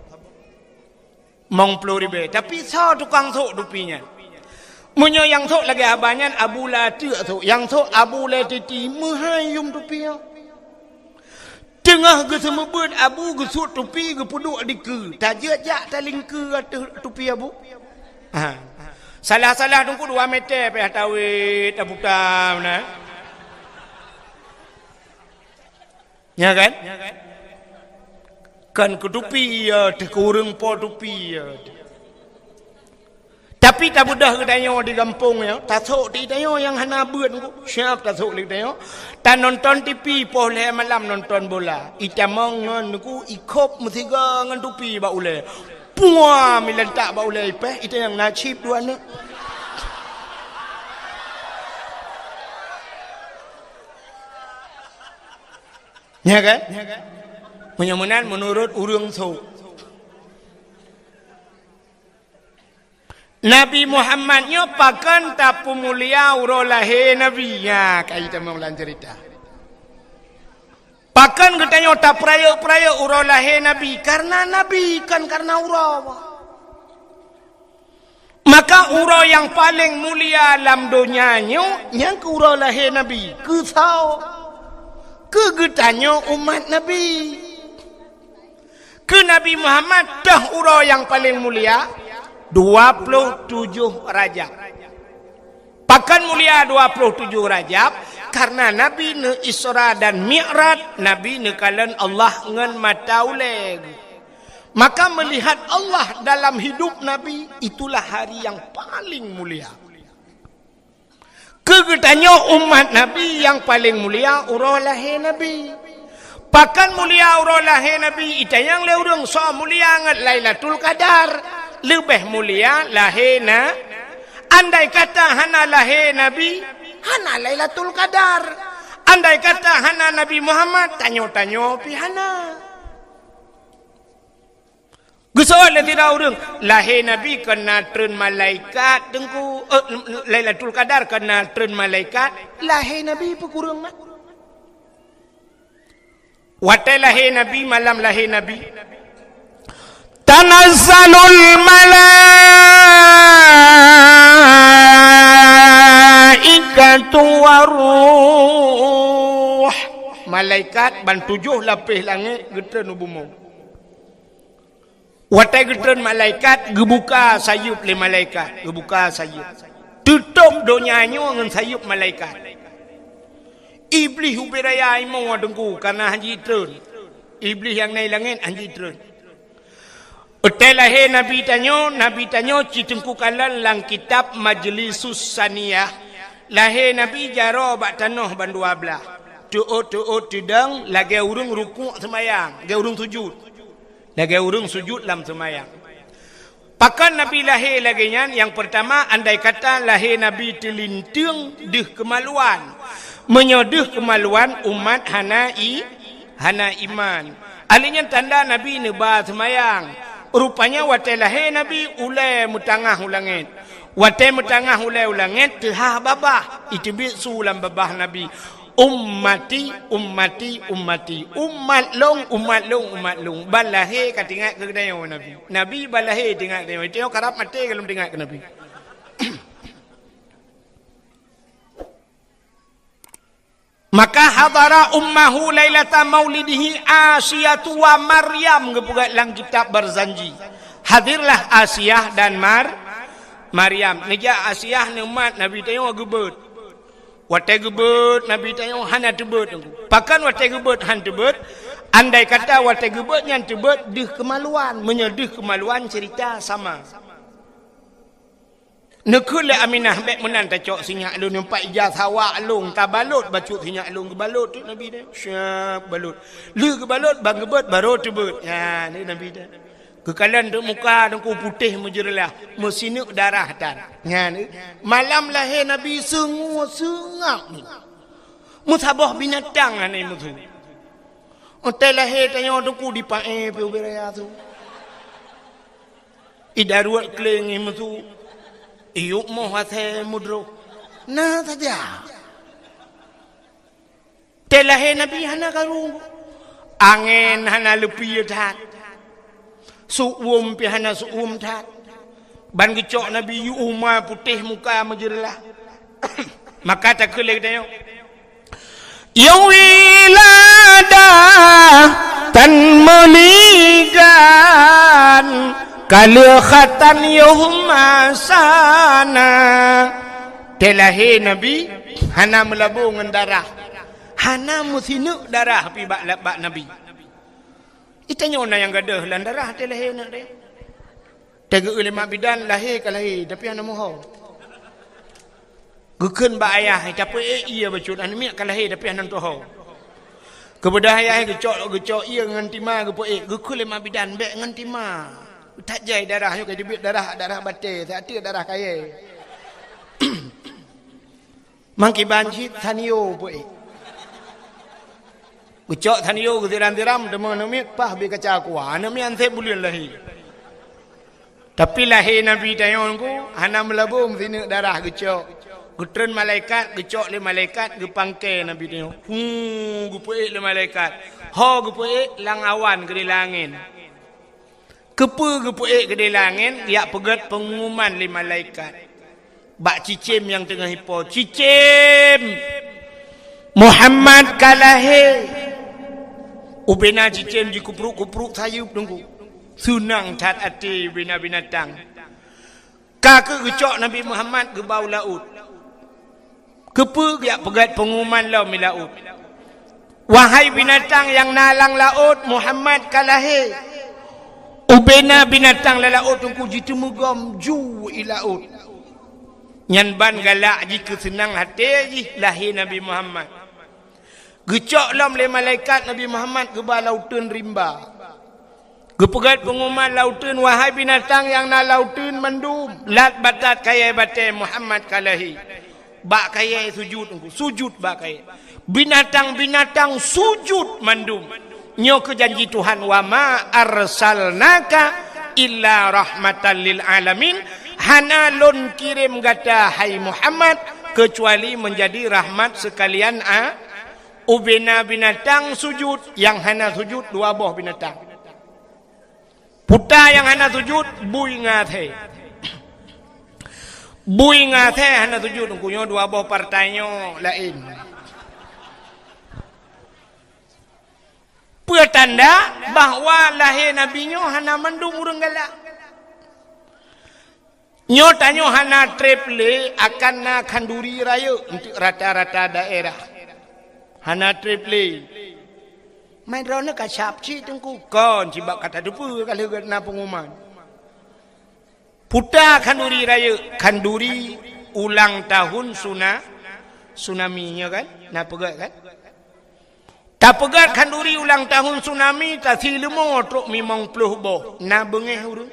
Limong ploh ribée. Tapi soe tukang sôk tupi nyan? Meunyoe nyang sôk lagée haba nyan Abu lé teuk sôk, nyang sôk Abu lé titi, meuhai yum tupi nyoe. Teungoh geuseumeubeuet Abu geusut tupi geupeuduek dikeue, tajeuet jak talingkeue ateueh tupi Abu. Ha. Salah-salah teungku dua meter pih tawét taputa meunan. Nya kan? Kan keu tupi ya teuh, keu ureuëng po tupi ya teuh. Tapi tabeudôh geutanyoe di gampông nyoe, tasôk di tanyoe nyang hana beuet, siab tasôk lé geutanyoe. Tanonton T V poh lhée malam nonton bola. Itamong ngon nuku ikhop meusiga ngon tupi bak ulée. Puam ilantak bak ulée ipéh, itanyong na chip dua aneuk. Nya kan? Meunyoe meunan meunurot ureuëng sôk. Nabi Muhammad nyoe pakon tapeumulia uroe lahé Nabi? Nya, ka itamong lam ceurita. Pakon geutanyoe tapeurayeuk-peurayeuk uroe lahé Nabi? Kareuna Nabi, kon kareuna uroe. Maka uroe nyang paleng mulia lam donya nyoe, nyang keu uroe lahé Nabi. Keu soe? Keu geutanyoe umat Nabi. Keu Nabi Muhammad toh uroe nyang paleng mulia, dua ploh tujoh Rajab. Pakon mulia dua ploh tujoh Rajab? Kareuna Nabi neu-Isra dan Mi'raj, Nabi neukalon Allah ngon mata ulée. Maka melihat Allah dalam hidup Nabi, itulah hari yang paling mulia. Keu geutanyoe umat Nabi nyang paleng mulia uroe lahé Nabi. Pakon mulia uroe lahé Nabi? Itanyong lé ureuëng, soe mulia ngon Lailatul Qadar? Leubeh mulia lahé na. Andai kata hana lahé Nabi, hana Lailatul Qadar. Andai kata hana Nabi Muhammad, tanyoe-tanyoe pih hana. Geusoe lé sidroe ureuëng, lahé Nabi kon na treun malaikat, Teungku, eh, Lailatul Qadar kon na treun malaikat, lahé Nabi peukureueng mat. Watée lahé Nabi, malam lahé Nabi, tanazzalul malaikatu waruh. Malaikat ban tujoh lapéh langét geutreun u bumoe. Watée geutreun malaikat, geubuka sayeuep lé malaikat, geubuka sayeuep. Teutôb donya nyoe ngon sayeuep malaikat. Iblih ubé raya imoe Teungku, kana hanji treun. Iblih nyang na i langét hanji treun. Watée lahé Nabi tanyoe, Nabi tanyoe cit Teungku kalon lam kitab Majlisus Saniyah. Lahé Nabi jaroe bak tanoh bandua blaih. Teuôt-teuôt teudong lagée ureuëng rukuk seumayang, lagée ureuëng sujut. Lagée ureuëng sujut lam seumayang. Pakon Nabi lahé lagée nyan? Nyang peurtama, andai kata lahé Nabi teulinteung deuh keumaluan. Meunyoe deuh keumaluan, umat hana i, hana iman. Ahli nyan tanda Nabi neuba seumayang. Rupanya watée lahé Nabi, ulée meutangah u langét. Watée meutangah ulée u langét, teuhah babah, iteubiet su lam babah Nabi. Ummati, ummati, ummati. Umat lôn, umat lôn, umat lôn. Ban lahé ka teuingat keu geutanyoe Nabi. Nabi ban lahé teuingat geutanyoe. Geutanyoe karab maté ka lôn teuingat keu Nabi. Maka hadara ummahu lailata maulidihi Asiyatu wa Maryam, geupeugah lam kitab Barzanji. Hadirlah Asiyah dan Mar-, Maryam. Neujak Asiyah neumat Nabi tanyoe geubeuet. Watée geubeuet Nabi tanyoe hana teubeuet. Pakon watée geubeuet han teubeuet? Andai kata watée geubeuet nyan teubeuet deuh keumaluan. Meunyoe deuh keumaluan cerita sama. Neukheun lé Aminah, bék meunan tacok sinyak lôn, nyang pat ija sawa lôn, tabalot bacut sinyak lôn, geubalot teuk Nabi nyan. Siap balot. Lheueh geubalot, ban geubeuet, barô teubeuet. Nyan, ni Nabi nyan. Geukalon teuk muka Teungku putéh meujeureulah, meusineuk darah tan. Nyan, malam lahé Nabi seungue seungab ni. Meusaboh binatang hana meusu. Watée lahé tanyoe Teungku dipaéh pih ubé raya su. Idaruet kléng meusu. Iyup moh asée meudroh. Na saja. Watée lahé Nabi hana karu. Angén hana leupie that. Seuuem pih hana seuuem that. Ban geucok Nabi yue uma putéh muka meujeureulah. Maka takheun lé geutanyoe, "Ya wilada tan meuligan kaleukhatan yuhmasana." Watée lahé Nabi hana meulabô ngon darah. Hana meusineuk darah pih bak, bak Nabi. Itanyoe na nyang gadôh lam darah watée lahé aneuk teuh. Teugeue lé mak bidan lahé ka lahé, tapi hana meuho. Geukheun bak ayah, "Tapeuék ié bacut, aneuk miet ka lahé tapi hana meutuho." Keubeudah ayah geucok, geucok ié ngon tima geupeuék, geukheun lé mak bidan, "Bék ngon tima. That jai darah nyoe ka teubiet darah, darah batée, siat teuk darah kayée." Mangkiban cit Sanyo peuék. Geucok Sanyo geusiram-siram, teuma aneuk miet paih bie kaca kuah. Aneuk miet anseb buleuen lahé. Tapi lahé Nabi tanyoe Teungku hana meulabô meusineuk darah geucok. Geutreun malaikat, geucok lé malaikat, geupangke Nabi tanyoe. Hu, geupeuék lé malaikat. Ho geupeuék lam awan keudéh lam angén. Keupeue geupeuék keudéh lam angén, geujak peugét peungumuman lé malaikat bak cicém nyang teungoh ipo, "Cicém! Muhammad ka lahé!" Ubena cicém jikeupruk-kupruk sayeuep Teungku. Seunang that até ubena binatang. Ka keuh geucok Nabi Muhammad geuba u laôt. Keupeue geujak peugét peungumuman lom i laôt? "Wahai binatang nyang na lam laôt, Muhammad ka lahé!" Ubena binatang lam laôt teungku jiteumeugom ju i laôt. Nyan ban galak jih keu seunang até jih lahé Nabi Muhammad. Geucok lom lé malaikat Nabi Muhammad geuba lauteun rimba. Geupeugét peunguman lauteun, "Wahai binatang nyang na lauteun mandum, lat batat kayée batée Muhammad ka lahé." Bak kayée sujut, sujut bak kayée. Binatang-binatang sujut mandum. Nyoe keuh janji Tuhan, "Wa ma arsalnaka illa rahmatan lil alamin." Hana lôn kirém gata, hai Muhammad, keucuali meunjadi rahmat seukalian a-, ubena binatang sujut, nyang hana sujut dua boh binatang. Puta nyang hana sujut, bui ngon asée. Bui ngon asée hana sujut, nyoe dua boh partai nyoe laén. Peue tanda bahwa lahé Nabi nyoe hana mandum ureuëng galak. Nyoe tanyoe hana treb lé akan na khanduri rayeuk untuk rata-rata daerah. Hana treb lé. Mai droeneuh ka sab cit teungku kon cibak kata teupeue ka lheueh na peunguman. Puta khanduri rayeuk, khanduri ulang tahun suna-, tsunami nyoe kan? Na peugét kan? Tapeugét khanduri ulang tahun tsunami, tasi leumo trok limong ploh boh. Na beungéh ureuëng?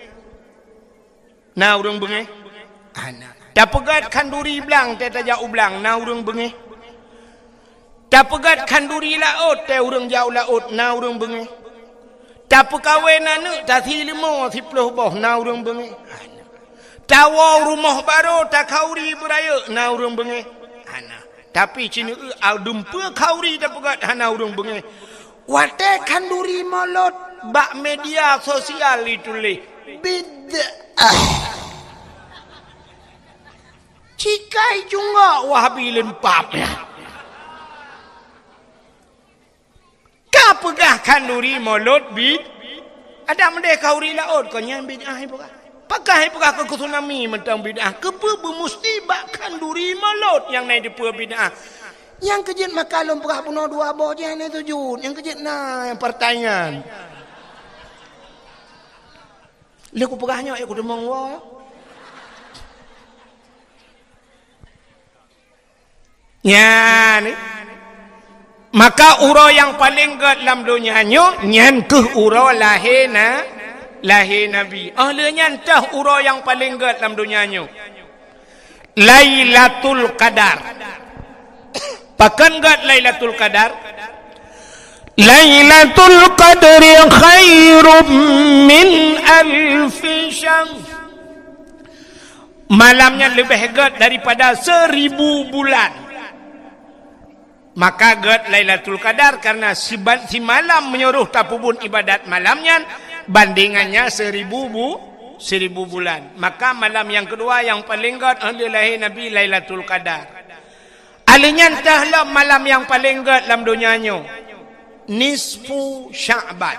Na ureuëng beungéh? Hana. Tapeugét khanduri blang, tée tajak u blang, na ureuëng beungéh? Tapeugét khanduri laôt, tée ureuëng jak u laôt, na ureuëng beungéh? Tapeukawén aneuëk, tasi leumo siploh boh, na ureuëng beungéh? Hana. Tawoe rumoh barô, takhanduri beurayeuk, na ureuëng beungéh? Hana. Tapi sineuk adeumpeu khanduri tapeugét hana ureuëng beungéh. Watée khanduri mulod bak media sosial dituléh, "Bid'ah." Cikai cunggok Wahabi lempap nyan. Ka peugah khanduri mulod bid-, adak meudeh khanduri laôt, kon nyan bid'ah ipeugah. Pakon ipeugah keu tsunami mantong bid'ah, keupeue beumusti bak khanduri mulod nyang na dipeue bid'ah? Nyang keu jeuet maka lôn peugah bunoe dua boh jih hana sujut, nyang keu jeuet na nyang partai nyan. Lé kupeugah nyoe, eh, kuteumong woe. Nyan, maka uroe nyang paleng gét lam donya nyoe, nyan keuh uroe lahé na-, lahé Nabi. Óh lheueh nyan teuh uroe nyang paleng gét lam donya nyoe. Lailatul Qadar. Pakon gét Lailatul Qadar? Lailatul Qadri khairum min alfi syahr. Malam nyan leubeh gét daripada seribu bulan. Maka gét Lailatul Qadar karena siban-, simalam meunyoe tapeubuet ibadat malam nyan, bandingannya seribu bu-, seribu bulan. Maka malam nyang keudua nyang paleng gét, óh lheueh lahé Nabi, Lailatul Qadar. Óh lheueh nyan teuh lom malam nyang paleng gét lam donya nyoe, nisfu Sya'ban.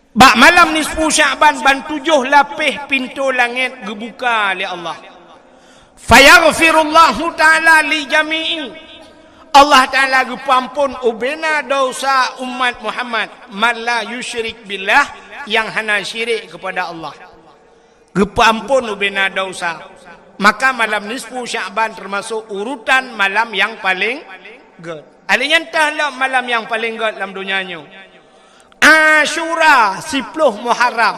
Bak malam nisfu Sya'ban ban tujoh lapéh pintoe langét geubuka lé Allah. Fayaghfirullahu ta'ala li jami'i. Allah Ta'ala geupeuampon ubena desya umat Muhammad, man la yusyrik billah, nyang hana syirik keupada Allah. Geupeuampon ubena desya. Maka malam nisfu Sya'ban teumasok urutan malam nyang paleng gét. Óh lheueh nyan teuh lom malam nyang paleng gét lam donya nyoe, Asyura, siploh Muharram.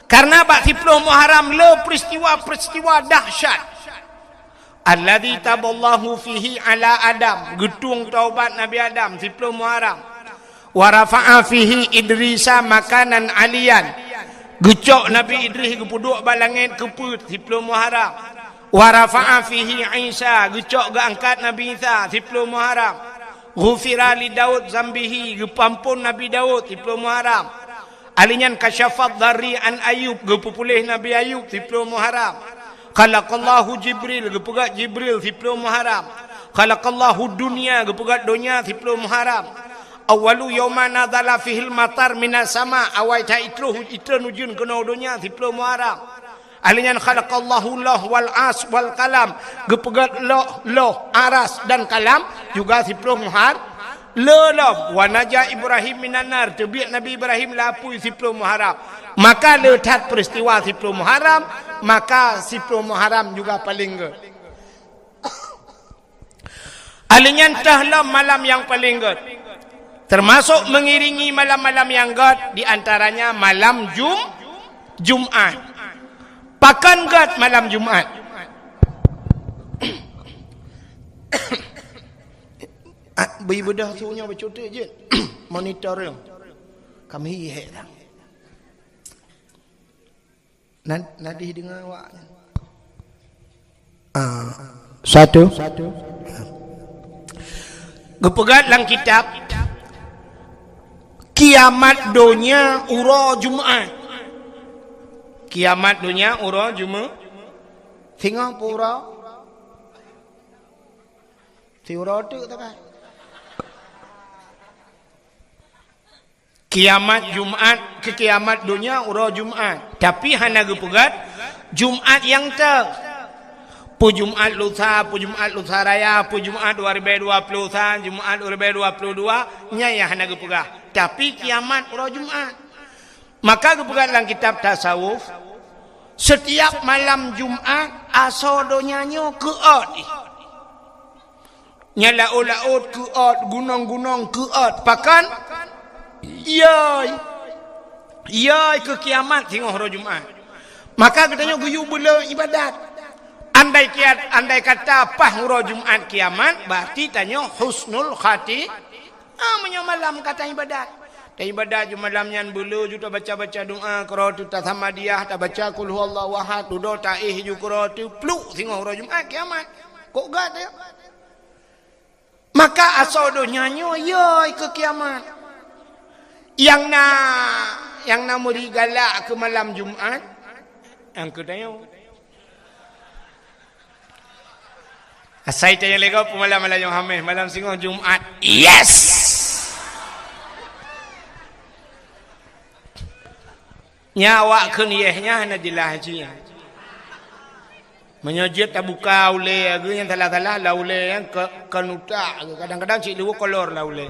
Karena bak siploh Muharram le peristiwa-peristiwa dahsyat. Alladzi taballahu fihi ala Adam, geutueng taubat Nabi Adam, siploh Muharram. Wa rafa'a fihi Idrisa makanan aliyan, geucok Nabi Idris geupeuduek bak langét keu peuet, siploh Muharram. Wa rafa'a fihi Isa, geucok geuangkat Nabi Isa, siploh Muharram. Ghufira li Daud zambihi, geupeuampon Nabi Daud, siploh Muharram. Óh lheueh nyan kasyafad darri an Ayub, geupeupuléh Nabi Ayub, siploh Muharram. Khalaqallahu Jibril, geupeugét Jibril, siploh Muharram. Khalaqallahu dunya, geupeugét donya, siploh Muharram. Awwalu yauma nazala fihil matar minas sama, awai that itreun, itreun ujeuen keunoe donya, siploh Muharram. Óh lheueh nyan khalaqallahu lauh wal ars wal qalam, geupeugét lauh, lauh, aras dan kalam juga siploh Muhar-, Le lom, "Wa naja Ibrahim minan nar," teubiet Nabi Ibrahim lam apui siploh Muharram. Maka le that peristiwa siploh Muharram, maka siploh Muharram juga paleng gét. Alheuh nyan teuh lom malam nyang paleng gét. Termasuk mengiringi malam-malam nyang gét, di antaranya malam Jum-, Jumat. Pakon gét malam Jumat? Ah, bri beudôh su nyoe bacut teuk jeuet. Monitor nyoe. Kami hek dah. Nan, nadih deungoe awak nyan. Ah, satu. Geupeugah lam kitab, kiamat donya uroe Jumat. Kiamat donya uroe Jumat. Singoh pue uroe? Si uroe teuk takai. Kiamat Jumat, keu kiamat donya uroe Jumat. Tapi hana geupeugah Jumat nyang teuh. Pue Jumat lusa, pue Jumat lusa raya, pue Jumat dua ribèe dua ploh sa, Jumat dua ribèe dua ploh dua, nyan nyang hana geupeugah. Tapi kiamat uroe Jumat. Maka geupeugah lam kitab tasawuf, setiap malam Jumat, asoe donya nyoe keuôt jih. Nyan laôt-laôt keuôt, gunong-gunong keuôt. Pakon? Yôi. Yôi keu kiamat singoh uroe Jumat. Maka geutanyoe geuyue beu le iébadat. Andai kiat, andai kata paih uroe Jumat kiamat, berarti tanyoe husnul khati-, ah, meunyoe malam ka taiébadat. Taiébadat ju malam nyan beu le ju tabaca-baca doa, keurau teuh tasamadiyah, tabaca qul huwallahu ahad, dudoe taéh ju keurau teuh, pluk singoh uroe Jumat kiamat. Kok gét ya? Maka asoe donya nyoe yôi keu kiamat. Nyang na, nyang na meuri galak keu malam Jumat, nyang keu tanyoe. Asai tanyoe lé gob peumalam malam Jumat, malam singoh Jumat. Yes! Nyan awak kheun yeh nyan hana jeulaih cit nyan. Meunyoe jeuet tabuka ulée, geuh nyang salah-salah lam ulée nyan ke, keunutak, kadang-kadang cit liwuh kolor lam ulée.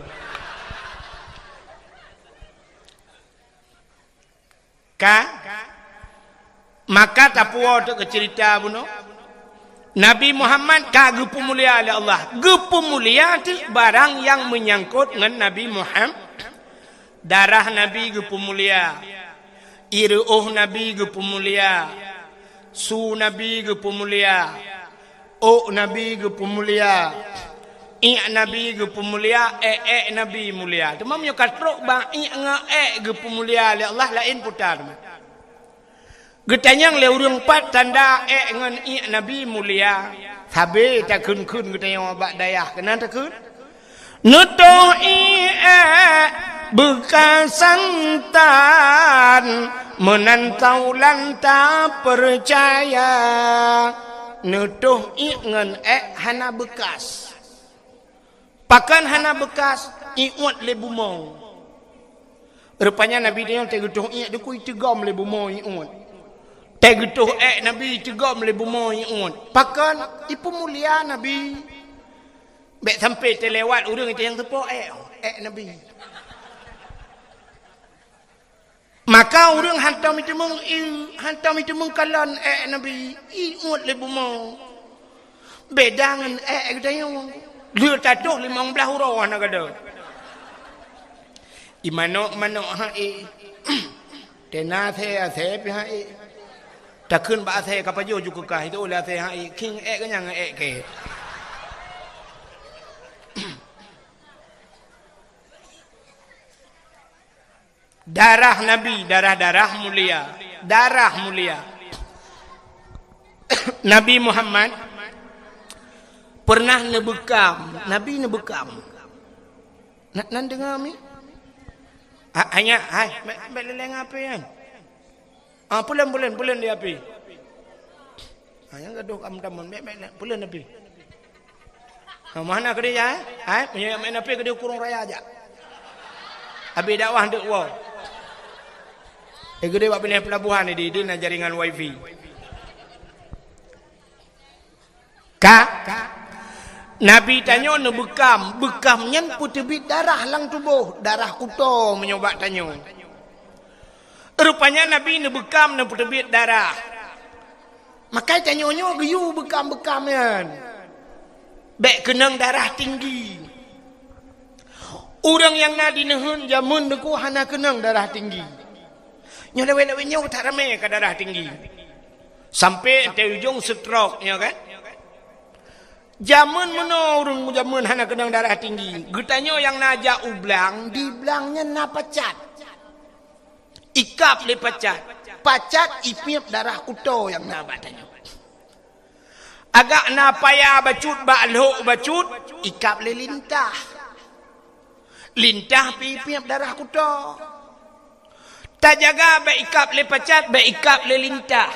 Ka? Maka tapuwoe teuk keu ceurita bunoe. Nabi Muhammad ka geupeumulia lé Allah. Geupeumulia teuk barang nyang meunyangkot ngon Nabi Muhammad. Darah Nabi geupeumulia. Ié reuôh Nabi geupeumulia. Su Nabi geupeumulia. Ôk Nabi geupeumulia. Iék Nabi geupeumulia, ék-ék Nabi mulia. Teuma meunyoe ka trok bak iék ngon ék geupeumulia lé Allah, laén peue teuma. Geutanyong lé ureuëng, pat tanda ék ngon iék Nabi mulia? Sabe takheun-kheun geutanyong bak dayah, keunan takheun. Neutoh iék beukasan tan, meunan taulan tapeucaya. Neutoh iék ngon ék hana beukas. Pakon hana beukas? Iuet lé bumoe. Rupanya Nabi nyoe teuh geutoh iék dikui teugom lé bumoe iuet. Teuh geutoh ék Nabi teugom lé bumoe iuet. Pakon? Ipeumulia Nabi. Bék sampai teulewat ureuëng itu nyang teupo ék, ék Nabi. Maka ureuëng hantom iteumeung, i, hantom iteumeung kalon ék Nabi, iuet lé bumoe. Beda ngon ék geutanyoe. Lheueh tatoh limong blaih uroe hana gada. Imanok-manok hai. Tena asée-asée pih hai. Takheun bak asée ka pajoh ju keukah itu oleh asée hai. King ék keunyan ék kée. Darah Nabi, darah-darah mulia, darah mulia. Nabi Muhammad pernah neubeukam, Nabi neubeukam. Na, nan deungoe mi? Ha, hanya, hai, bék, bék leleng api kan? Ah, pulen, pulen, pulen di api. Ha, nyang gadoh kam tamon, bék, bék, pulen api. Ha, mana keudéh ya, eh? Hai, meunyoe main api keudéh Kurong Raya aja. Abi dakwah dek wow. Eh, keudéh bak pineh pelabuhan ni, di, di na jaringan wifi. Ka? Nabi tanyoe neubeukam, beukam nyan peuteubiet darah lam tuboh, darah kuto meunyoe bak tanyoe. Rupanya Nabi neubeukam neupeuteubiet darah. Makai tanyoe nyoe geuyue beukam-beukam nyan. Bék keunong darah tinggi. Ureuëng nyang na di neuheun jameun teungku hana keunong darah tinggi. Nyoe lawét-lawét nyoe that ramé ka darah tinggi. Sampai teu ujong stroke nyoe kan. Jameun meunoe ureuëng jameun hana keunong darah tinggi. Geutanyoe nyang na jak u blang, di blang nyan na pacat. Ikab lé pacat. Pacat ipiep darah kuto nyang na bak tanyoe. Agak na paya bacut bak lhok bacut, ikab lé lintah. Lintah pi ipiep darah kuto. Tajaga bék ikab lé pacat, bék ikab lé lintah.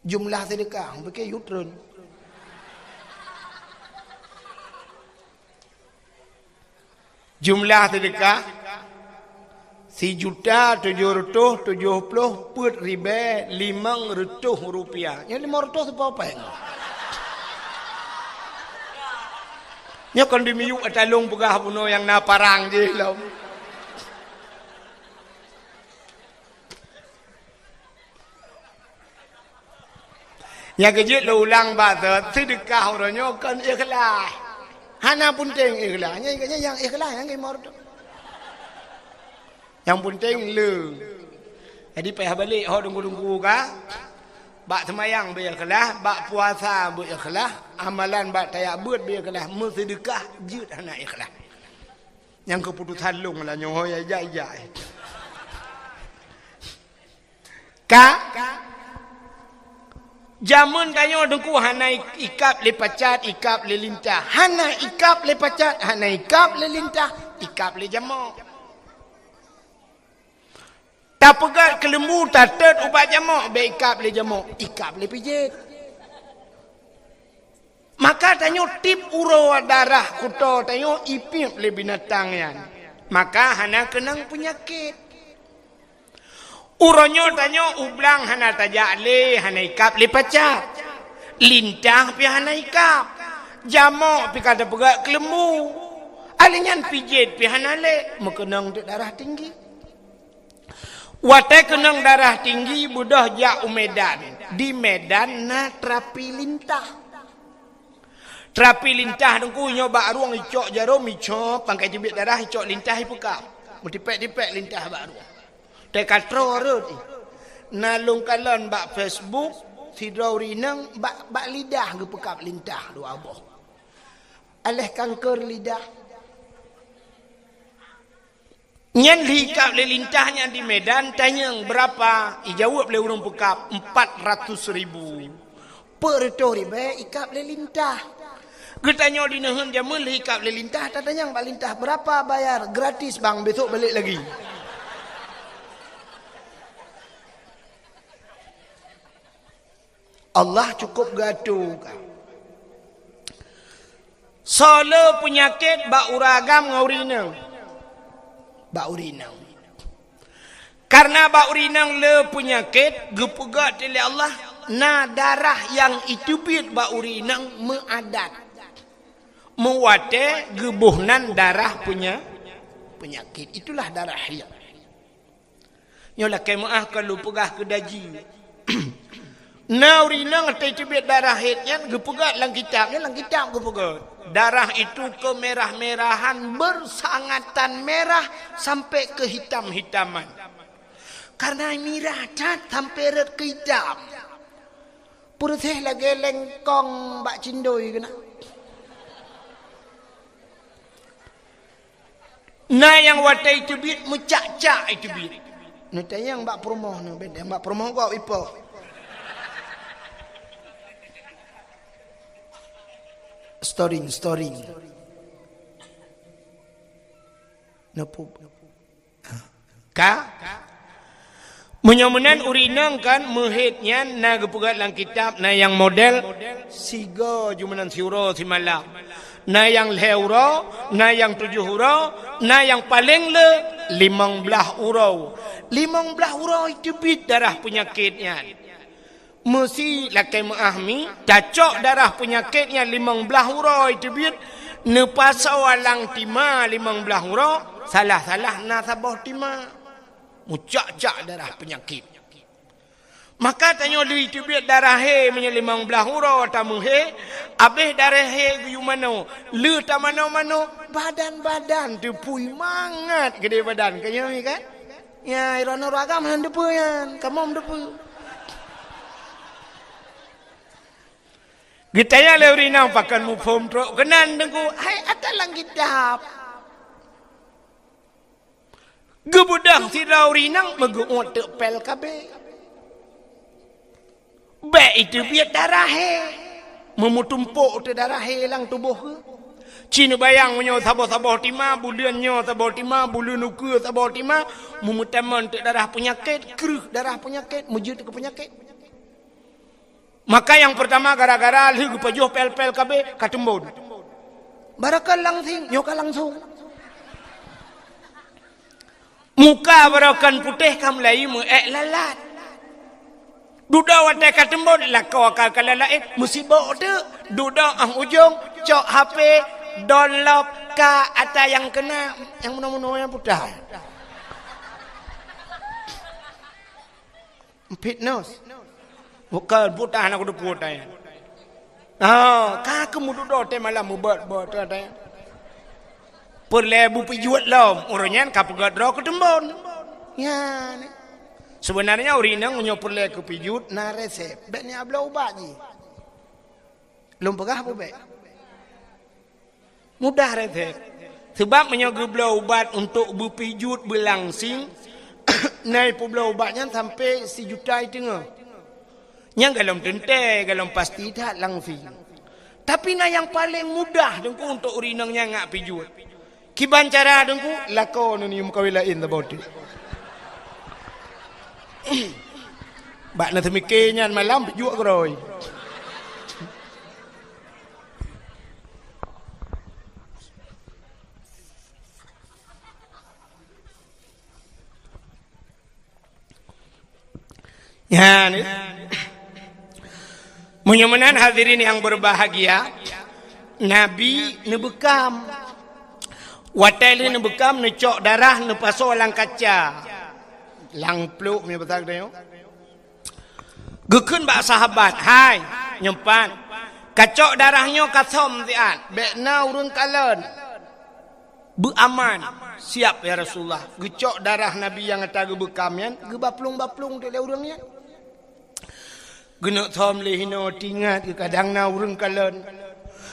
Jumlah seudeukah, hong pike yue treun. Jumlah seudeukah, sijuta tujoh reutôh tujoh ploh peuet ribée limong reutôh rupiah. Nyoe limong reutôh seupôt péng. Nyoe kon dimiyueb ata lôn peugah bunoe nyang na parang jih lom. Nyang keujeuet lôn ulang bak seudeukah uroe nyoe kon ikhlas. Hana peunteng ikhlas. Nyang, nyang, nyang ikhlas nyang imor tu. Nyang peunteng le. Jadi payah balek ho teungku-teungku ka. Bak seumayang beu ikhlas, bak puasa beu ikhlas, amalan bak tajak beuet beu ikhlas, meuseudeukah jeuet hana ikhlas. Nyang keuputosan lôn lah nyoe ho ya ijak-ijak. Ka? Jameun tanyoe teungku hana ikab lé pacat, ikab lé lintah. Hana ikab lé pacat, hana ikab lé lintah, ikab lé jamok. Tapeugét keuleumbu tatot ubak jamok, bék ikab lé jamok, ikab lé pijet. Maka tanyoe tiep uroe darah kuto tanyoe ipiep lé binatang nyan, maka hana keunong peunyakét. Uroe nyoe tanyoe u blang hana tajak lé, hana ikab lé pacat. Lintah pih hana ikab. Jamok pih ka tapeugét keuleumbu. Alèh nyan pijet pih hana lé, meukeunong teuk darah tinggi. Watée keunong darah tinggi beudôh jak u Medan. Di Medan na terapi lintah. Terapi lintah teungku nyoe bak rueng icok jarom, icok pangkai teubiet darah, icok lintah ipeukab. Meutipék-tipék lintah bak rueng. Teuka troe rhot ih. Na lôn kalon bak Facebook, sidroe ureueng inong bak, bak lidah geupeukab lintah dua boh. Alèh kanker lidah. Nyan lheuh ikab lé lintah nyan di Medan, tanyong beurapa? Ijaweueb lé ureueng peukab, empat ratus ribu. Peuet reutôh ribée ikab lé lintah. Geutanyoe di neuheun jameun lheuh ikab lé lintah, tatanyong bak lintah, "Beurapa bayar?" "Gratis, Bang, besok balik lagi." Allah cukup geuatoe ka. Soe le peunyakét bak ureueng agam ngon ureueng inong? Bak ureueng inong. Karena bak ureueng inong le peunyakét, geupeugét lé Allah, na darah nyang iteubiet bak ureueng inong meuadat. Meuwatée geuboh nan darah peunya-, peunyakét. Itulah darah haid. Nyoe lakée meuáh ka lôn peugah keu daji. Na ureueng inong watée teubiet darah haid nyan geupeugét lam kitab, nyan lam kitab geupeugét. Darah itu kemerah-merahan, bersangatan merah sampai kehitam-hitaman. Karena mirah that sampai rhot keu itam. Peureséh lagée lengkong bak cindoi keunan. Na nyang watée iteubiet meucak-cak iteubiet. Neutanyong bak peurumoh nyoe, bèk tanyong bak peurumoh gob ipoh. Storing, storing. Neupeu-, Ka? Meunyoe meunan ureueng inong kan meuhét nyan na geupeugét lam kitab, na nyang model sigoe jumeunan siuroe simalam. Na nyang lhée uroe, na nyang tujoh uroe, na nyang paleng le limong blaih uroe. Limong blaih uroe teubiet darah peunyakét nyan. Meusi lakée meuáh mi, tacok darah peunyakét nyang limong blaih uroe teubiet, neupasoe lam tima limong blaih uroe, salah-salah na saboh tima. Mucak-cak darah peunyakét. Maka tanyoe lheueh teubiet darah hé meunyoe limong blaih uroe tameuhé, abéh darah hé geuyue manoe, lheueh tamanoe-manoe, badan-badan teupui mangat keudéh badan. Ka nyoe kan? Ya, droeneuh ureueng agam hana teupeu nyan, kamoe teupeu. Geutanyong lé ureueng inong pakon muphom trok keunan Teungku, hai ata lam kitab. Geubeudôh sidroe ureueng inong meugeuôt teuk pél kabeh. Bék iteubiet darah hé. Meumeutumpok teuh darah hé lam tuboh geuh. Ci neubayang meunyoe saboh-saboh tima, buleuen nyoe saboh tima, buleuen ukeue saboh tima, meumeutamong teuk darah peunyakét, kreueh darah peunyakét, meujeuet keu peunyakét. Maka nyang peurtama gara-gara lheueh geupajoh pél-pél kabeh ka teumbon. Barokon langsing, nyoe ka langsong. Muka barokon putéh ka mulai meuék lalat. Dudoe watée ka teumbon, lakoe ka, ka lalat, eh, meusibok teuk. Dudoe óh ujong, cok H P, download ka ata nyang keuna, nyang meunoe-meunoe nyang putéh. Fitness. Bukan, buta anak udah puta ya. Ah, ka keumududo teh malam mubet-bet teh. Peureulée beupijuet lom, ureueng nyan ka peugét droe keu teumbon. Nyan. Sebenarnya ureueng inong nyoe peureulée keu pijuet na resep. Bék ni abloe ubat jih. Lôn peugah peue bék? Mudah resep. Sebab meunyoe geubloe ubat untuk beupijuet beulangsing, na peubloe ubat nyan sampai sijuta teungoh. Nyang golom teuntée, golom pasti that langsing. Tapi na nyang paleng mudah Teungku untuk ureueng inong nyan ngak pijuet. Kiban cara Teungku, lakoe neunyoe meukawen laén saboh teuk. Bak na teumike nyan malam pijuet keurôi. Nyan, meunyoe meunan hadirin nyang berbahagia, Nabi neubeukam. Watée lheueh neubeukam, neucok darah, neupasoe lam kaca. Lam pluek, meunyoe basa geutanyoe. Geukheun bak sahabat, "Hai, nyoe pat, kacok darah nyoe ka som siat, bék na ureueng kalon." "Beuaman, siap ya Rasulullah." Geucok darah Nabi nyang ata geubeukam nyan, geubaplueng-baplueng teuk lé ureueng nyan. Geuneuk som lé hinoe, tingat geuh kadang na ureueng kalon.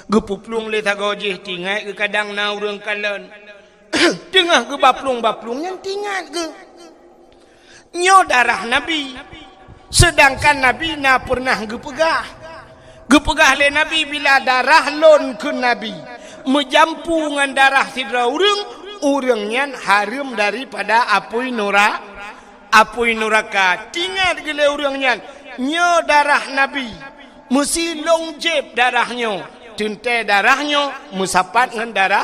Geupuplueng lé sagoe jih, tingat geuh kadang na ureueng kalon. Teungoh geubaplueng-baplueng nyan, tingat geuh. Nyoe darah Nabi. Seudangkan Nabi na peureunah geupeugah. Geupeugah lé Nabi, "Bila darah lôn," kheun Nabi, "meujampu ngon darah sidroe ureueng, ureueng nyan hareuem daripada apui nura-, apui nuraka." Tingat geuh lé ureueng nyan, nyoe darah Nabi. Meusi lôn jieb darah nyoe, teuntée darah nyoe meusapat ngon darah,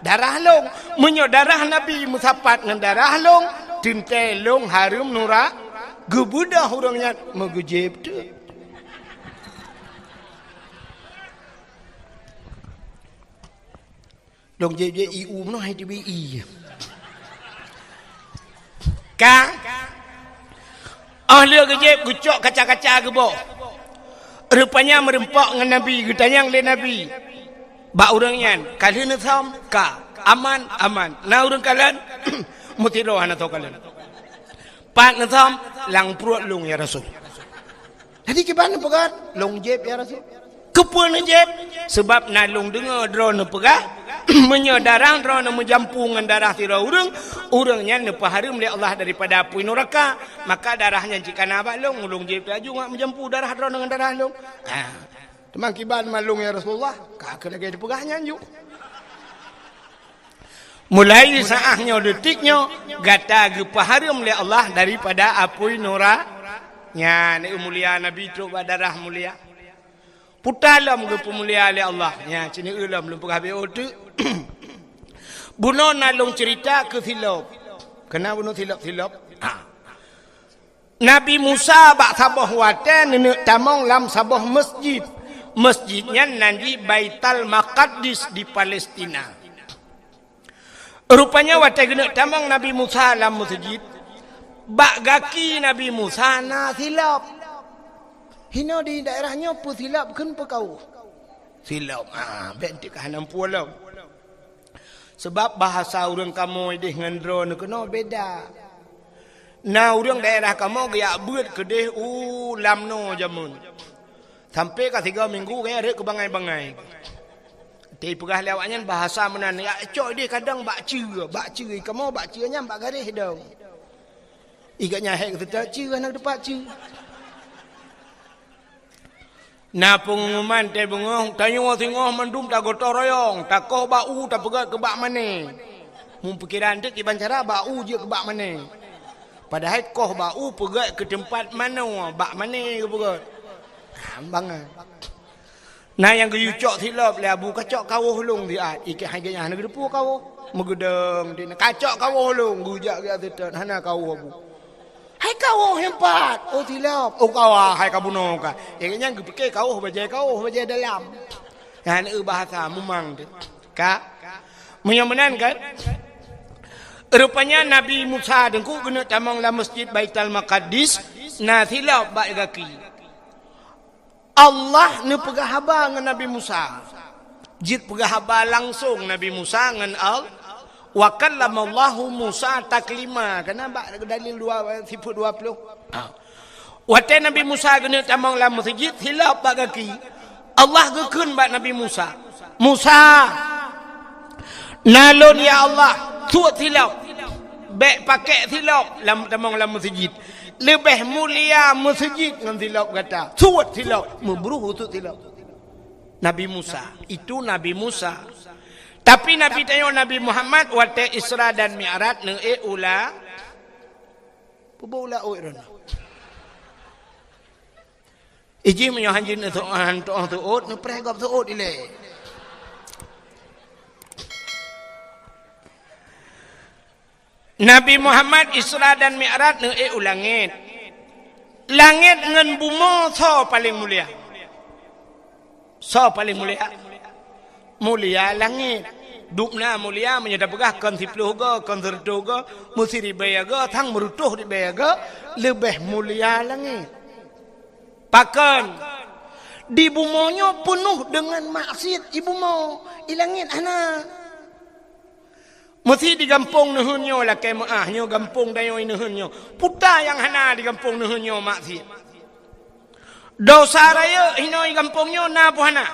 darah lôn. Meunyoe darah Nabi meusapat ngon darah lôn, teuntée lôn hareuem nura-, geubeudôh ureueng nyan meugeujieb teuk. Lôn jieb-jieb ié u meunoe hai teubiet ié. Ka? Óh lheueh geujieb, geucok kaca-kaca geuboh. Rupanya meureumpok ngon Nabi, geutanyong lé Nabi bak ureueng nyan, "Ka lheueh neusom?" "Ka." "Aman?" "Aman." "Na ureueng kalon?" "Meusidroe hana soe kalon." "Pat neusom?" "Lam pruet lôn, ya Rasul." Jadi kiban neupeugah, "Lôn jieb, ya Rasul." "Keupeue neujieb?" "Sabab na lôn deungoe droeneuh peugah, meunyoe darah droeneuh meujampu ngon darah sidroe ureueng, ureueng nyan neupeuhareuem lé Allah daripada apui nuraka. Maka darah nyan jikana bak lôn, lôn jieb laju ngat meujampu darah droeneuh ngon darah lôn." Ha. "Teuma kiban ma lôn, ya Rasulullah?" Ka keuh lagée teupeugah nyan ju. Mulai saát nyoe, detik nyoe, gata geupeuhareuem lé Allah daripada apui nura-, nyan, eh, mulia Nabi trok bak darah mulia. Puta lom geupeumulia lé Allah. Nyan, ci neueu lom lôn peugah B O teuk. Bunoe na lôn ceurita keu silop. Keunan bunoe silop-silop. Ha. Nabi Musa bak saboh watée neuneuk tamong lam saboh masjid. Masjid nyan nan jih Baital Maqaddis di Palestina. Rupanya watée geuneuk tamong Nabi Musa lam masjid, bak gaki Nabi Musa na silop. Hinoe di daerah nyoe peue silop kheun peukawöh. Silop, ah, bék teuk ka hana muphom lom. Sabab bahasa ureuëng kamoe ideh ngon droeneuh keunoe beda. Na ureuëng daerah kamoe geujak beuet keudeh u Lamno jameun. Sampai ka tiga minggu gaya rhot keu bangai-bangai. Tapi peugah lé awaknyan bahasa meunan, jak cok ideh kadang bak ceue, bak ceue, kamoe bak ceue nyan bak garéh dong. Ikat nyan hék geuseutôt ceue, hana teupat ceue. Na peungumuman tée beungoh, tanyoe singoh mandum tagotong royong, takoh bak u tapeugét keu bak mané. Meupikiran teuk kiban cara bak u jeuet keu bak mané. Padahai koh bak u peugét keu teumpat manoe, bak mané geupeugét. Ha, bangai. Na nyang geuyue cok silop lé Abu, "Ka cok kawöh lôn siat." Ikat hai geuhnyan hana geuteupeue kawöh. Meugeudong di na, "Ka cok kawöh lôn." Geujak geuseutôt, hana kawöh Abu. "Hai kawöh nyan pat." "Oh, silop." "Oh, kawöh hai ka bunoe ka." Ikat nyan geupike kawöh bajée, kawöh bajée dalam. Nyan eu bahasa mumang tu. Ka? Meunyoe meunan kan? Rupanya Nabi Musa teungku geuneuk tamong lam Masjid Baitul Maqaddis, na silop bak gaki. Allah neupeugah haba ngon Nabi Musa. Jeuet peugah haba langsong Nabi Musa ngon Allah. "Wa kallamallahu Musa taklima." Kana bak dalil dua, sifeut dua puluh. Ha. Watée Nabi Musa geuneuk tamong lam meuseujid, silop bak gaki. Allah geukheun bak Nabi Musa, "Musa, na lôn ya Allah, suet silop. Bék pakék silop lam tamong lam meuseujid. Leubeh mulia meuseujid ngon silop gata. Suet silop." Meubruh suet silop. Nabi Musa, itu Nabi Musa. Tapi Nabi tanyoe Nabi Muhammad watée Isra dan Mi'raj neuék u la-, peubok u laôt droeneuh. Ijih meunyoe hanjeuet neutoh, han toh teuôt, neupreh gob teuôt ilée. Nabi Muhammad Isra dan Mi'raj neuék u langét. Langét ngon bumoe soe paleng mulia? Soe paleng mulia? Mulia langét. Dubna mulia meunyoe tapeugah kon siplôh go, kon seureutôh go, meusiribée go, sang meureutôh ribée go, leubeh mulia langét. Pakon? Di bumoe nyoe peunoh deungon maksiet, i bumoe, i langét hana. Meusi di gampông neuheun nyoe lakée meuáh nyoe gampông dayoe neuheun nyoe. Peue ta nyang hana di gampông neuheun nyoe maksiet? Desya rayeuk hinoe di gampông nyoe na peue hana?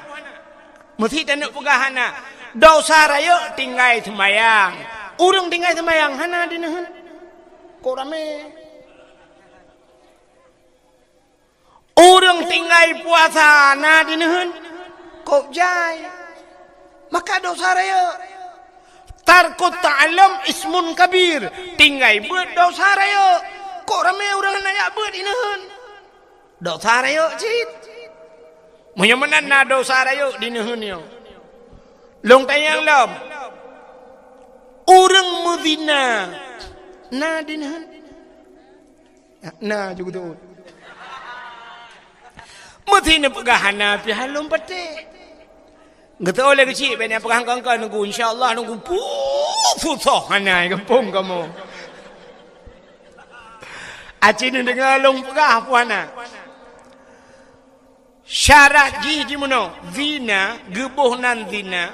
Meusi taneuk peugah hana. Desya rayeuk tinggai seumayang. Ureuëng tinggai seumayang hana di neuheun. Kok ramé? Ureuëng tinggai puasa na di neuheun, kok jai. Maka desya rayeuk. Tarkut ta'allum ismun kabir. Tinggai beuet desya rayeuk. Kok ramé ureuëng hana jak beuet di neuheun? Desya rayeuk cit. Meunyoe meunan na desya rayeuk di neuheun nyoe. Lôn tanyong lom. Ureuëng meuzina na di neuheun? Na ju geuteuôt. Meusi neupeugah hana pih lom patéh. Geuteuôt lé keuchik, bék neupeugah keu-keu nunggu, insya Allah nunggu pu-, pusoh hana gampông kamoe. Aci neudeungoe lôn peugah peue hana. Syarat jih jimeunoe, zina, geuboh nan zina.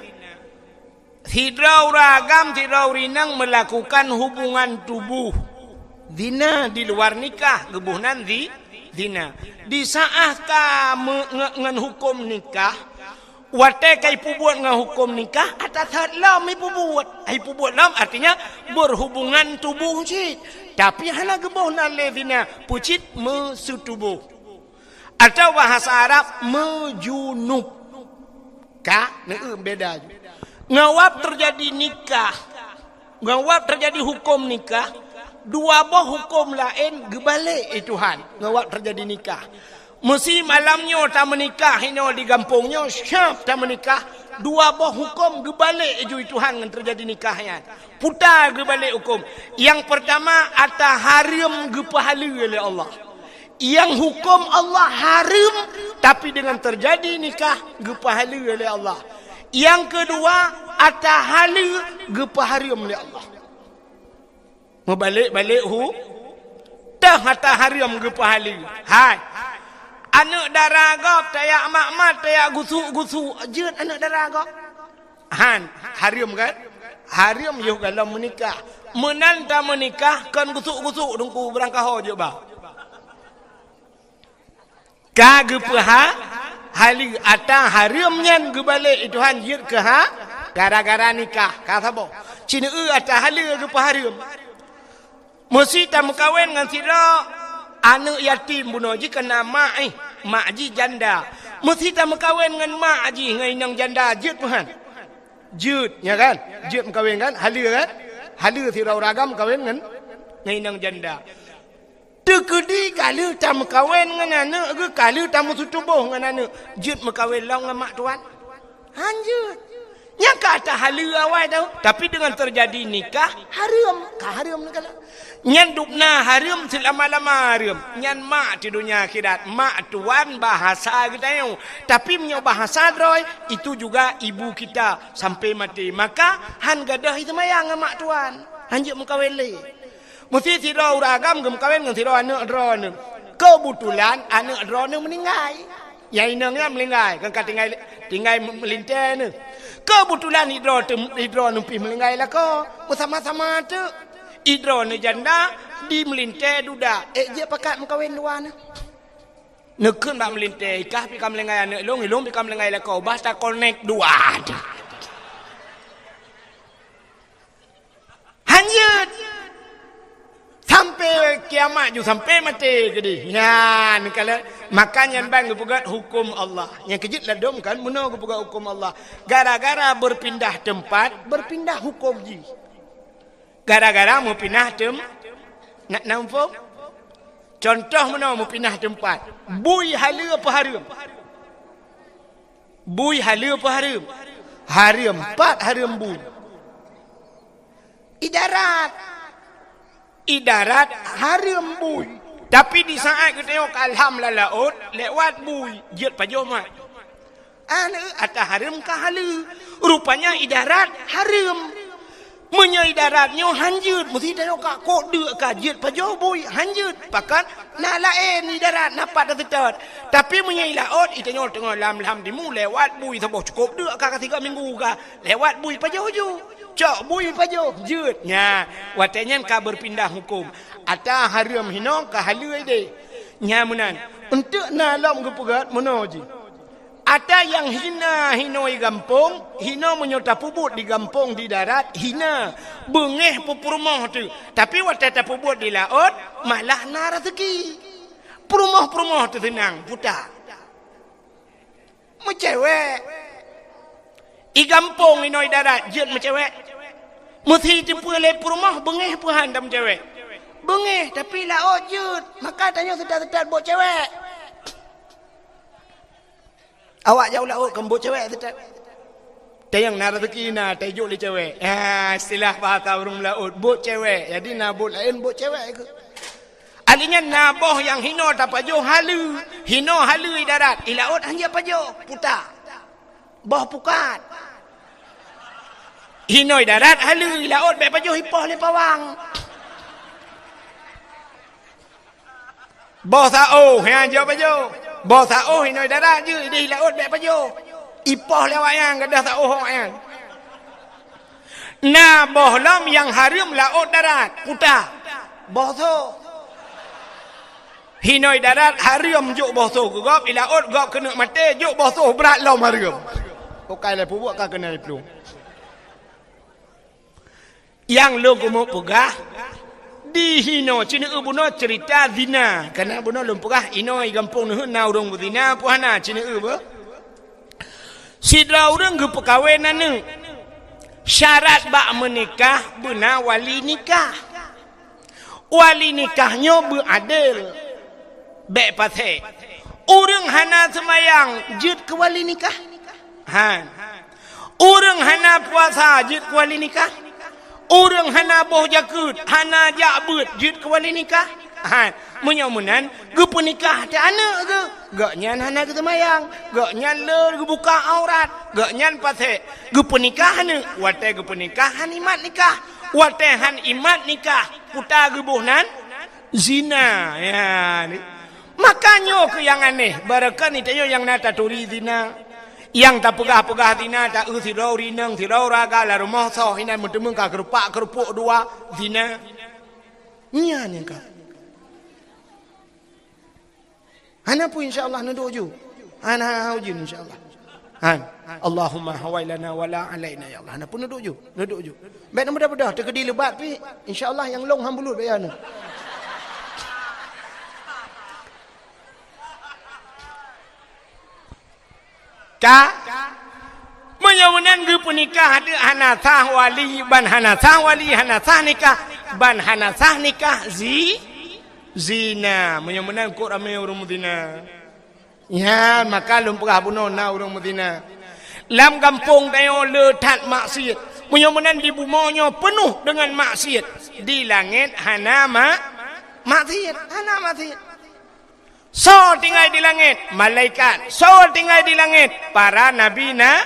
Sidroe ureuëng agam, sidroe ureuëng inong meulakukan hubungan tuboh. Zina di luar nikah, geuboh nan zi-, zina. Di saát ka me-, nge-, ngon huköm nikah, watée ka ipeubuet ngon huköm nikah, ata that lom ipeubuet. Ipeubuet lom artinya berhubungan tuboh cit. Tapi hana geuboh nan lé zina, peucit meuseutuboh. Atau bahasa Arab meujunub. Ka, neueu beda ju. Ngon wab teujadi nikah. Ngon wab teujadi huköm nikah, dua boh huköm laén geubalek lé Tuhan. Ngon wab teujadi nikah. Meusi malam nyoe tameunikah inoe di gampông nyoe, siab tameunikah, Dua boh huköm geubalek ju Tuhan ngon teujadi nikah nyan. Puta geubalek huköm. Nyang peurtama, ata hareuem geupeuhaleue lé Allah. Nyang huköm Allah hareuem, tapi deungon teujadi nikah geupeuhaleue lé Allah. Nyang keudua, ata haleue geupeuhareuem lé Allah. Meubalek-balek hu, teuh ata hareuem geupeuhaleue. Hai. Aneuk dara gob tajak mat-mat, tajak gusuk-gusuk, jeuet aneuk dara gob. Han, hareuem kan? Hareuem yoh goh lom meunikah. Meunan tameunikah kon gusuk-gusuk teungku beurangkaho jeuet ba. Ka geupeuha-, haleue ata hareuem nyan geubalek Tuhan jeuet keu ha, gara-gara nikah. Ka saboh. Ci neu-eu ata haleue geupeuhareuem. Meusi tameukawen ngon sidroe aneuk yatim bunoe jih kana mak, eh, mak jih janda. Meusi tameukawen ngon mak jih ngon inong janda, jeuet peuhan. Jeuet, nya kan? Jeuet meukawen kan? Haleue kan? Haleue sidroe ureueng agam meukawen ngon, ngon inong janda. Teukeudi ka lheueh tameukawen ngon aneuk geuh, ka lheueh tameuseutuboh ngon aneuk, jeuet meukawen lom ngon mak tuan? Han jeuet. Nyan ka ata haleue awai tau, tapi deungon teujadi nikah, hareuem, ka hareuem neukalon. Nyan dubna hareuem seulama-lama hareuem. Nyan mak di dunia akhirat, mak tuan bahasa geutanyoe. Tapi meunyoe bahasa droe, itu juga ibu kita sampai mati. Maka han gadôh seumayang ngon mak tuan. Han jeuet meukawen lé. Meusi sidroe ureueng agam geumeukawen ngon sidroe aneuk droeneuh. Keubeutulan aneuk droeneuh meuninggai. Nyang inong nyan meuninggai, kon ka tinggai, tinggai meulintèe neuh. Keubeutulan sidroe teu-, sidroeneuh pih meuninggai lakoe. Beusama-sama teuk. Sidroeneuh janda di meulintèe duda. Ék jeuet pakat meukawen dua neuh. Neukheun bak meulintèe, i kah pih ka meulinggai aneuk lôn, i lôn pih ka meulinggai lakoe. Bah takonek dua teuh. Han jeuet. Sampai kiamat ju, sampai maté keudeh. Nyan, kalau, maka nyan ban geupeugah huköm Allah. Nyang keujeuet ladôm kan, meunoe geupeugah huköm Allah. Gara-gara beupindah teumpat, beupindah huköm jih. Gara-gara meupinah teum-, na, na muphom? Contoh meunoe meupinah teumpat. Bui haleue peuhareuem. Bui haleue peuhareuem. Hareuem pat hareuem bui. I darat. I darat hareuem bui. Tapi di saat geutanyoe ka lham lam laôt, lewat bui, jeuet pajoh mat. Aneuk ata hareuem ka haleue. Rupanya i darat hareuem. Meunyoe i darat nyoe han jeuet, meusi tanyoe ka kok deuk ka jeuet pajoh bui, han jeuet. Pakon na laén i darat na pat taseutôt. Tapi meunyoe i laôt, i tanyoe teungoh lam-lam timu lewat bui saboh cukôp deuk ka, ka sigoe minggu ka lewat bui pajoh ju. Cok bui pajoh jeuet. Nya, watèe nyan ka beupindah huköm. Ata hareuem hinoe ka haleue idéh. Nya meunan. Eunteuk na lom geupeugah meunoe jih. Ata nyang hina hinoe i gampông, hinoe meunyoe tapeubuet di gampông di darat, hina. Beungéh peupurumoh teuh. Tapi watèe tapeubuet di laôt, malah na raseuki. Purumoh-purumoh teuh seunang, puta. Meucewek. I gampông inoe i darat jeuet meucewek. Meusi teupeue lé purumoh beungéh peuhan tameucewek. Beungéh, tapi laôt jeuet. Maka tanyoe seutôt-seutôt buet cewek. Awak jak u laôt kon buet cewek seutôt. Tayang na raseuki na, tajok lé cewek. Ah, istilah bahasa ureueng laôt, buet cewek. Jadi na buet laén buet cewek keuh. Ali nyan na boh nyang hinoe tapajoh haleue, hinoe haleue i darat, i laôt han jeuet pajoh, puta. Boh pukat. Hinoe i darat haleue, i laôt bèk pajoh ipoh lé pawang. Boh saôh, han jeuet pajoh. Boh saôh hinoe i darat jeuet, idéh i laôt bèk pajoh. Ipoh lé awaknyan, gadôh saôh awaknyan. Na boh lom nyang hareuem laôt darat, puta. Boh soh. Hinoe darat hareuem jok boh soh keu gob, i laôt gob keuneuk maté jok boh soh brat lom hareuem. Bukai lé peubuet ka keunai plueng. Nyang lôn keumeung peugah, di hinoe, ci neu-eu bunoe ceurita zina. Kana bunoe lôn peugah, inoe i gampông neuheun na ureueng beuzina, peue hana, ci neu-eu beuh. Sidroe ureueng geupeukawen aneuk. Syarat bak meunikah beuna wali nikah. Wali nikah nyoe beuadil, bèk pasék. Ureueng hana seumayang jeuet keu wali nikah? Han. Ureuëng hana puasa jeuet keu wali nikah. Ureuëng hana boh jakeuet, hana jak beuet jeuet keu wali nikah. Ha, meunyoe meunan geupeunikah teuh aneuëk geuh, gobnyan hana geuseumayang, gobnyan le geubuka aurat, gobnyan pasék. Geupeunikah aneuëk, watée geupeunikah han imat nikah. Watée han imat nikah, peue ta geuboh nan? Zina. Ya, ni. Maka nyoe keuh nyang aneh, barokon tanyoe nyang na taturi zina. Nyang tapeugah-peugah zina, ta-eu sidroe ureuëng inong, sidroe ureuëng agam lam rumoh soe, inan meuteumé ka keurupak-keurupak dua, zina. Nyan nyang ka. Hana peue, insya Allah, neuduek ju. Hana, hana ujeuen, insya Allah. Han. Allahumma hawailana wala alaina, ya Allah. Hana peue, neuduek ju. Neuduek ju. Bék na mudah-mudah, teukeudi leubat pih, insya Allah nyang lông han bulut baya na. Ka? Meunyoe meunan geupeunikah deuek hana sah wali, ban hana sah wali, hana sah nikah, ban hana sah nikah zi-, zina. Meunyoe meunan kok ramé ureuëng meuzina. Nyan, maka lôn peugah bunoe na ureuëng meuzina. Lam gampông tanyoe le that maksiet. Meunyoe meunan di bumoe nyoe peunoh deungon maksiet. Di langét hana ma-, maksiet, hana maksiet. Soe tinggai di langét? Malaikat. Soe tinggai di langét? Para nabi na-,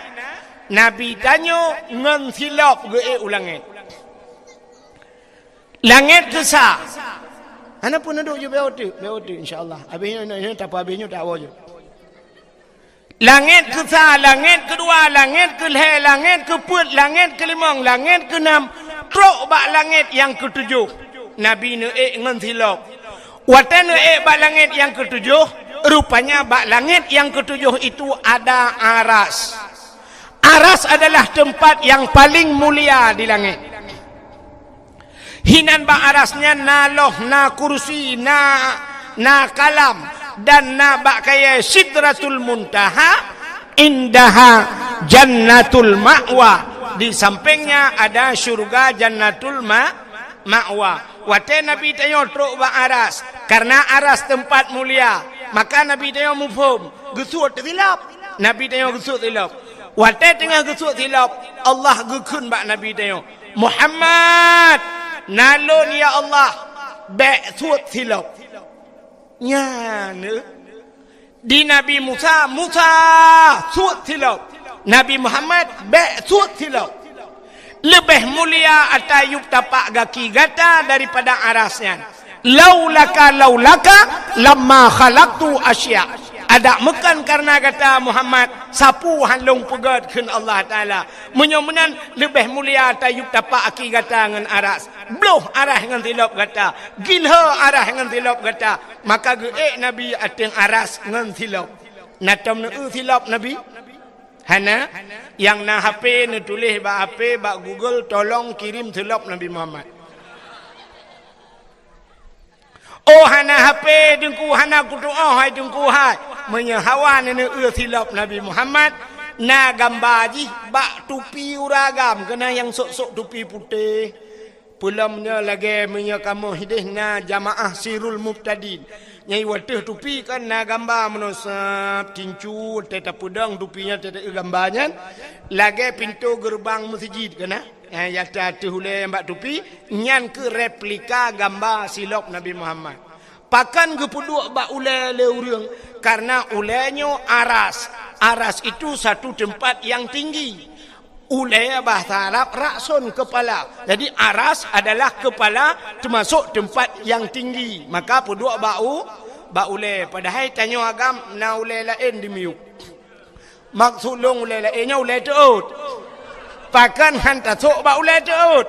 nabi tanyoe ngon silop geuék u langét. Langét keusa. Hana peue neuduek ju, beuteuk, beuteuk, insya Allah. Habéh nyoe, nyoe, nyoe, tapeugah habéh nyoe, tawoe ju. Langét keusa, langét keudua, langét keulhée, langét keupeuet, langét keulimong, langét keunam, trok bak langét nyang keutujoh. Nabi neuék ngon silop. Watée neuék bak langét nyang keutujoh, rupanya bak langét nyang keutujoh itu ada aras. Aras adalah tempat yang paling mulia di langét. Hinan bak aras nyan na loh, na kursi, na, na kalam, dan na bak kayée Sidratul Muntaha, indaha Jannatul Ma'wa. Di sampingnya ada syurga Jannatul Ma-, Ma'wa. Watée Nabi tanyoe trok bak aras, karena aras tempat mulia, maka Nabi tanyoe muphom, geusuet silop. Nabi tanyoe geusuet silop. Watée teungoh geusuet silop, Allah geukheun bak Nabi tanyoe, "Muhammad, na lôn ya Allah, bék suet silop." Nyan, eh. Di Nabi Musa, "Musa, suet silop." Nabi Muhammad, "Bék suet silop." Leubeh mulia ata yup tapak gaki gata daripada aras nyan. "Laulaka, laulaka, lamma khalaqtu asya." Adak meukan karena gata Muhammad, sapeue han lôn peugét kheun Allah Taala. Meunyoe meunan leubeh mulia ata yup tapak gaki gata ngon aras. Bloh aras ngon silop gata, gilho aras ngon silop gata, maka geuék Nabi ateueng aras ngon silop. Na tom neueu silop Nabi? Hana. Nyang na H P neutuléh bak H P, bak Google, "Tolong kirim silop Nabi Muhammad." Oh, hana H P Teungku, hana kutu'oh hai Teungku hai. Meunyoe hawa neueu silop Nabi Muhammad, na gamba jih bak tupi ureueng agam, keunan nyang sôk-sôk tupi putéh. Peulom nyoe lagée meunyoe kamoe hideh na jamaah Sirul Mubtadin. Nyang watée tupi kan na gamba meunoe sab tincu, teuh tapeudong tupi nyan, teuh taeu gamba nyan. Lagée pintoe geureubang meuseujid keunan. Eh, nyata ateueh ulée nyang bak tupi, nyan keuh replika gamba silop Nabi Muhammad. Pakon geupeuduek bak ulée lé ureueng? Karena ulée nyoe aras. Aras itu satu tempat yang tinggi. Ulée bahasa Arab ra'sun, kepala. Jadi aras adalah kepala, termasuk tempat yang tinggi. Maka peuduek bak u-, bak ulée. Padahai tanyoe agam na ulée laén di miyueb. Maksud lôn ulée laén nyoe ulée teuôt. Pakon han tasôk bak ulée teuôt.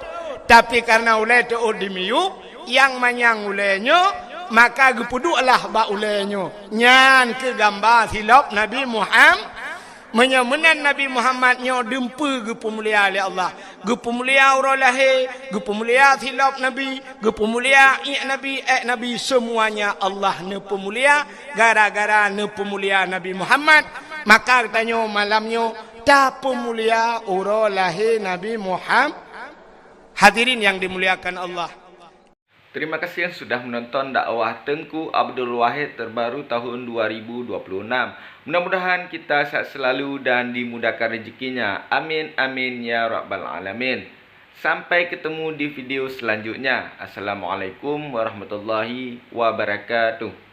Tapi karena ulée teuôt di miyueb, nyang manyang ulée nyoe, maka geupeudueklah bak ulée nyoe. Nyan keuh gamba silop Nabi Muham-, meunyoe meunan Nabi Muhammad nyoe dumpeue geupeumulia lé Allah. Geupeumulia uroe lahé, geupeumulia silop Nabi, geupeumulia iék Nabi, ék Nabi, seumuanya Allah neupeumulia gara-gara neupeumulia Nabi Muhammad. Maka geutanyoe malam nyoe tapeumulia uroe lahé Nabi Muham-, hadirin nyang dimuliakan Allah. Terima kasih sudah menonton dakwah Teungku Abdul Wahid terbaru tahun dua ribu dua puluh enam. Mudah-mudahan kita sehat selalu dan dimudahkan rezekinya. Amin, amin, ya rabbal alamin. Sampai ketemu di video selanjutnya. Assalamualaikum warahmatullahi wabarakatuh.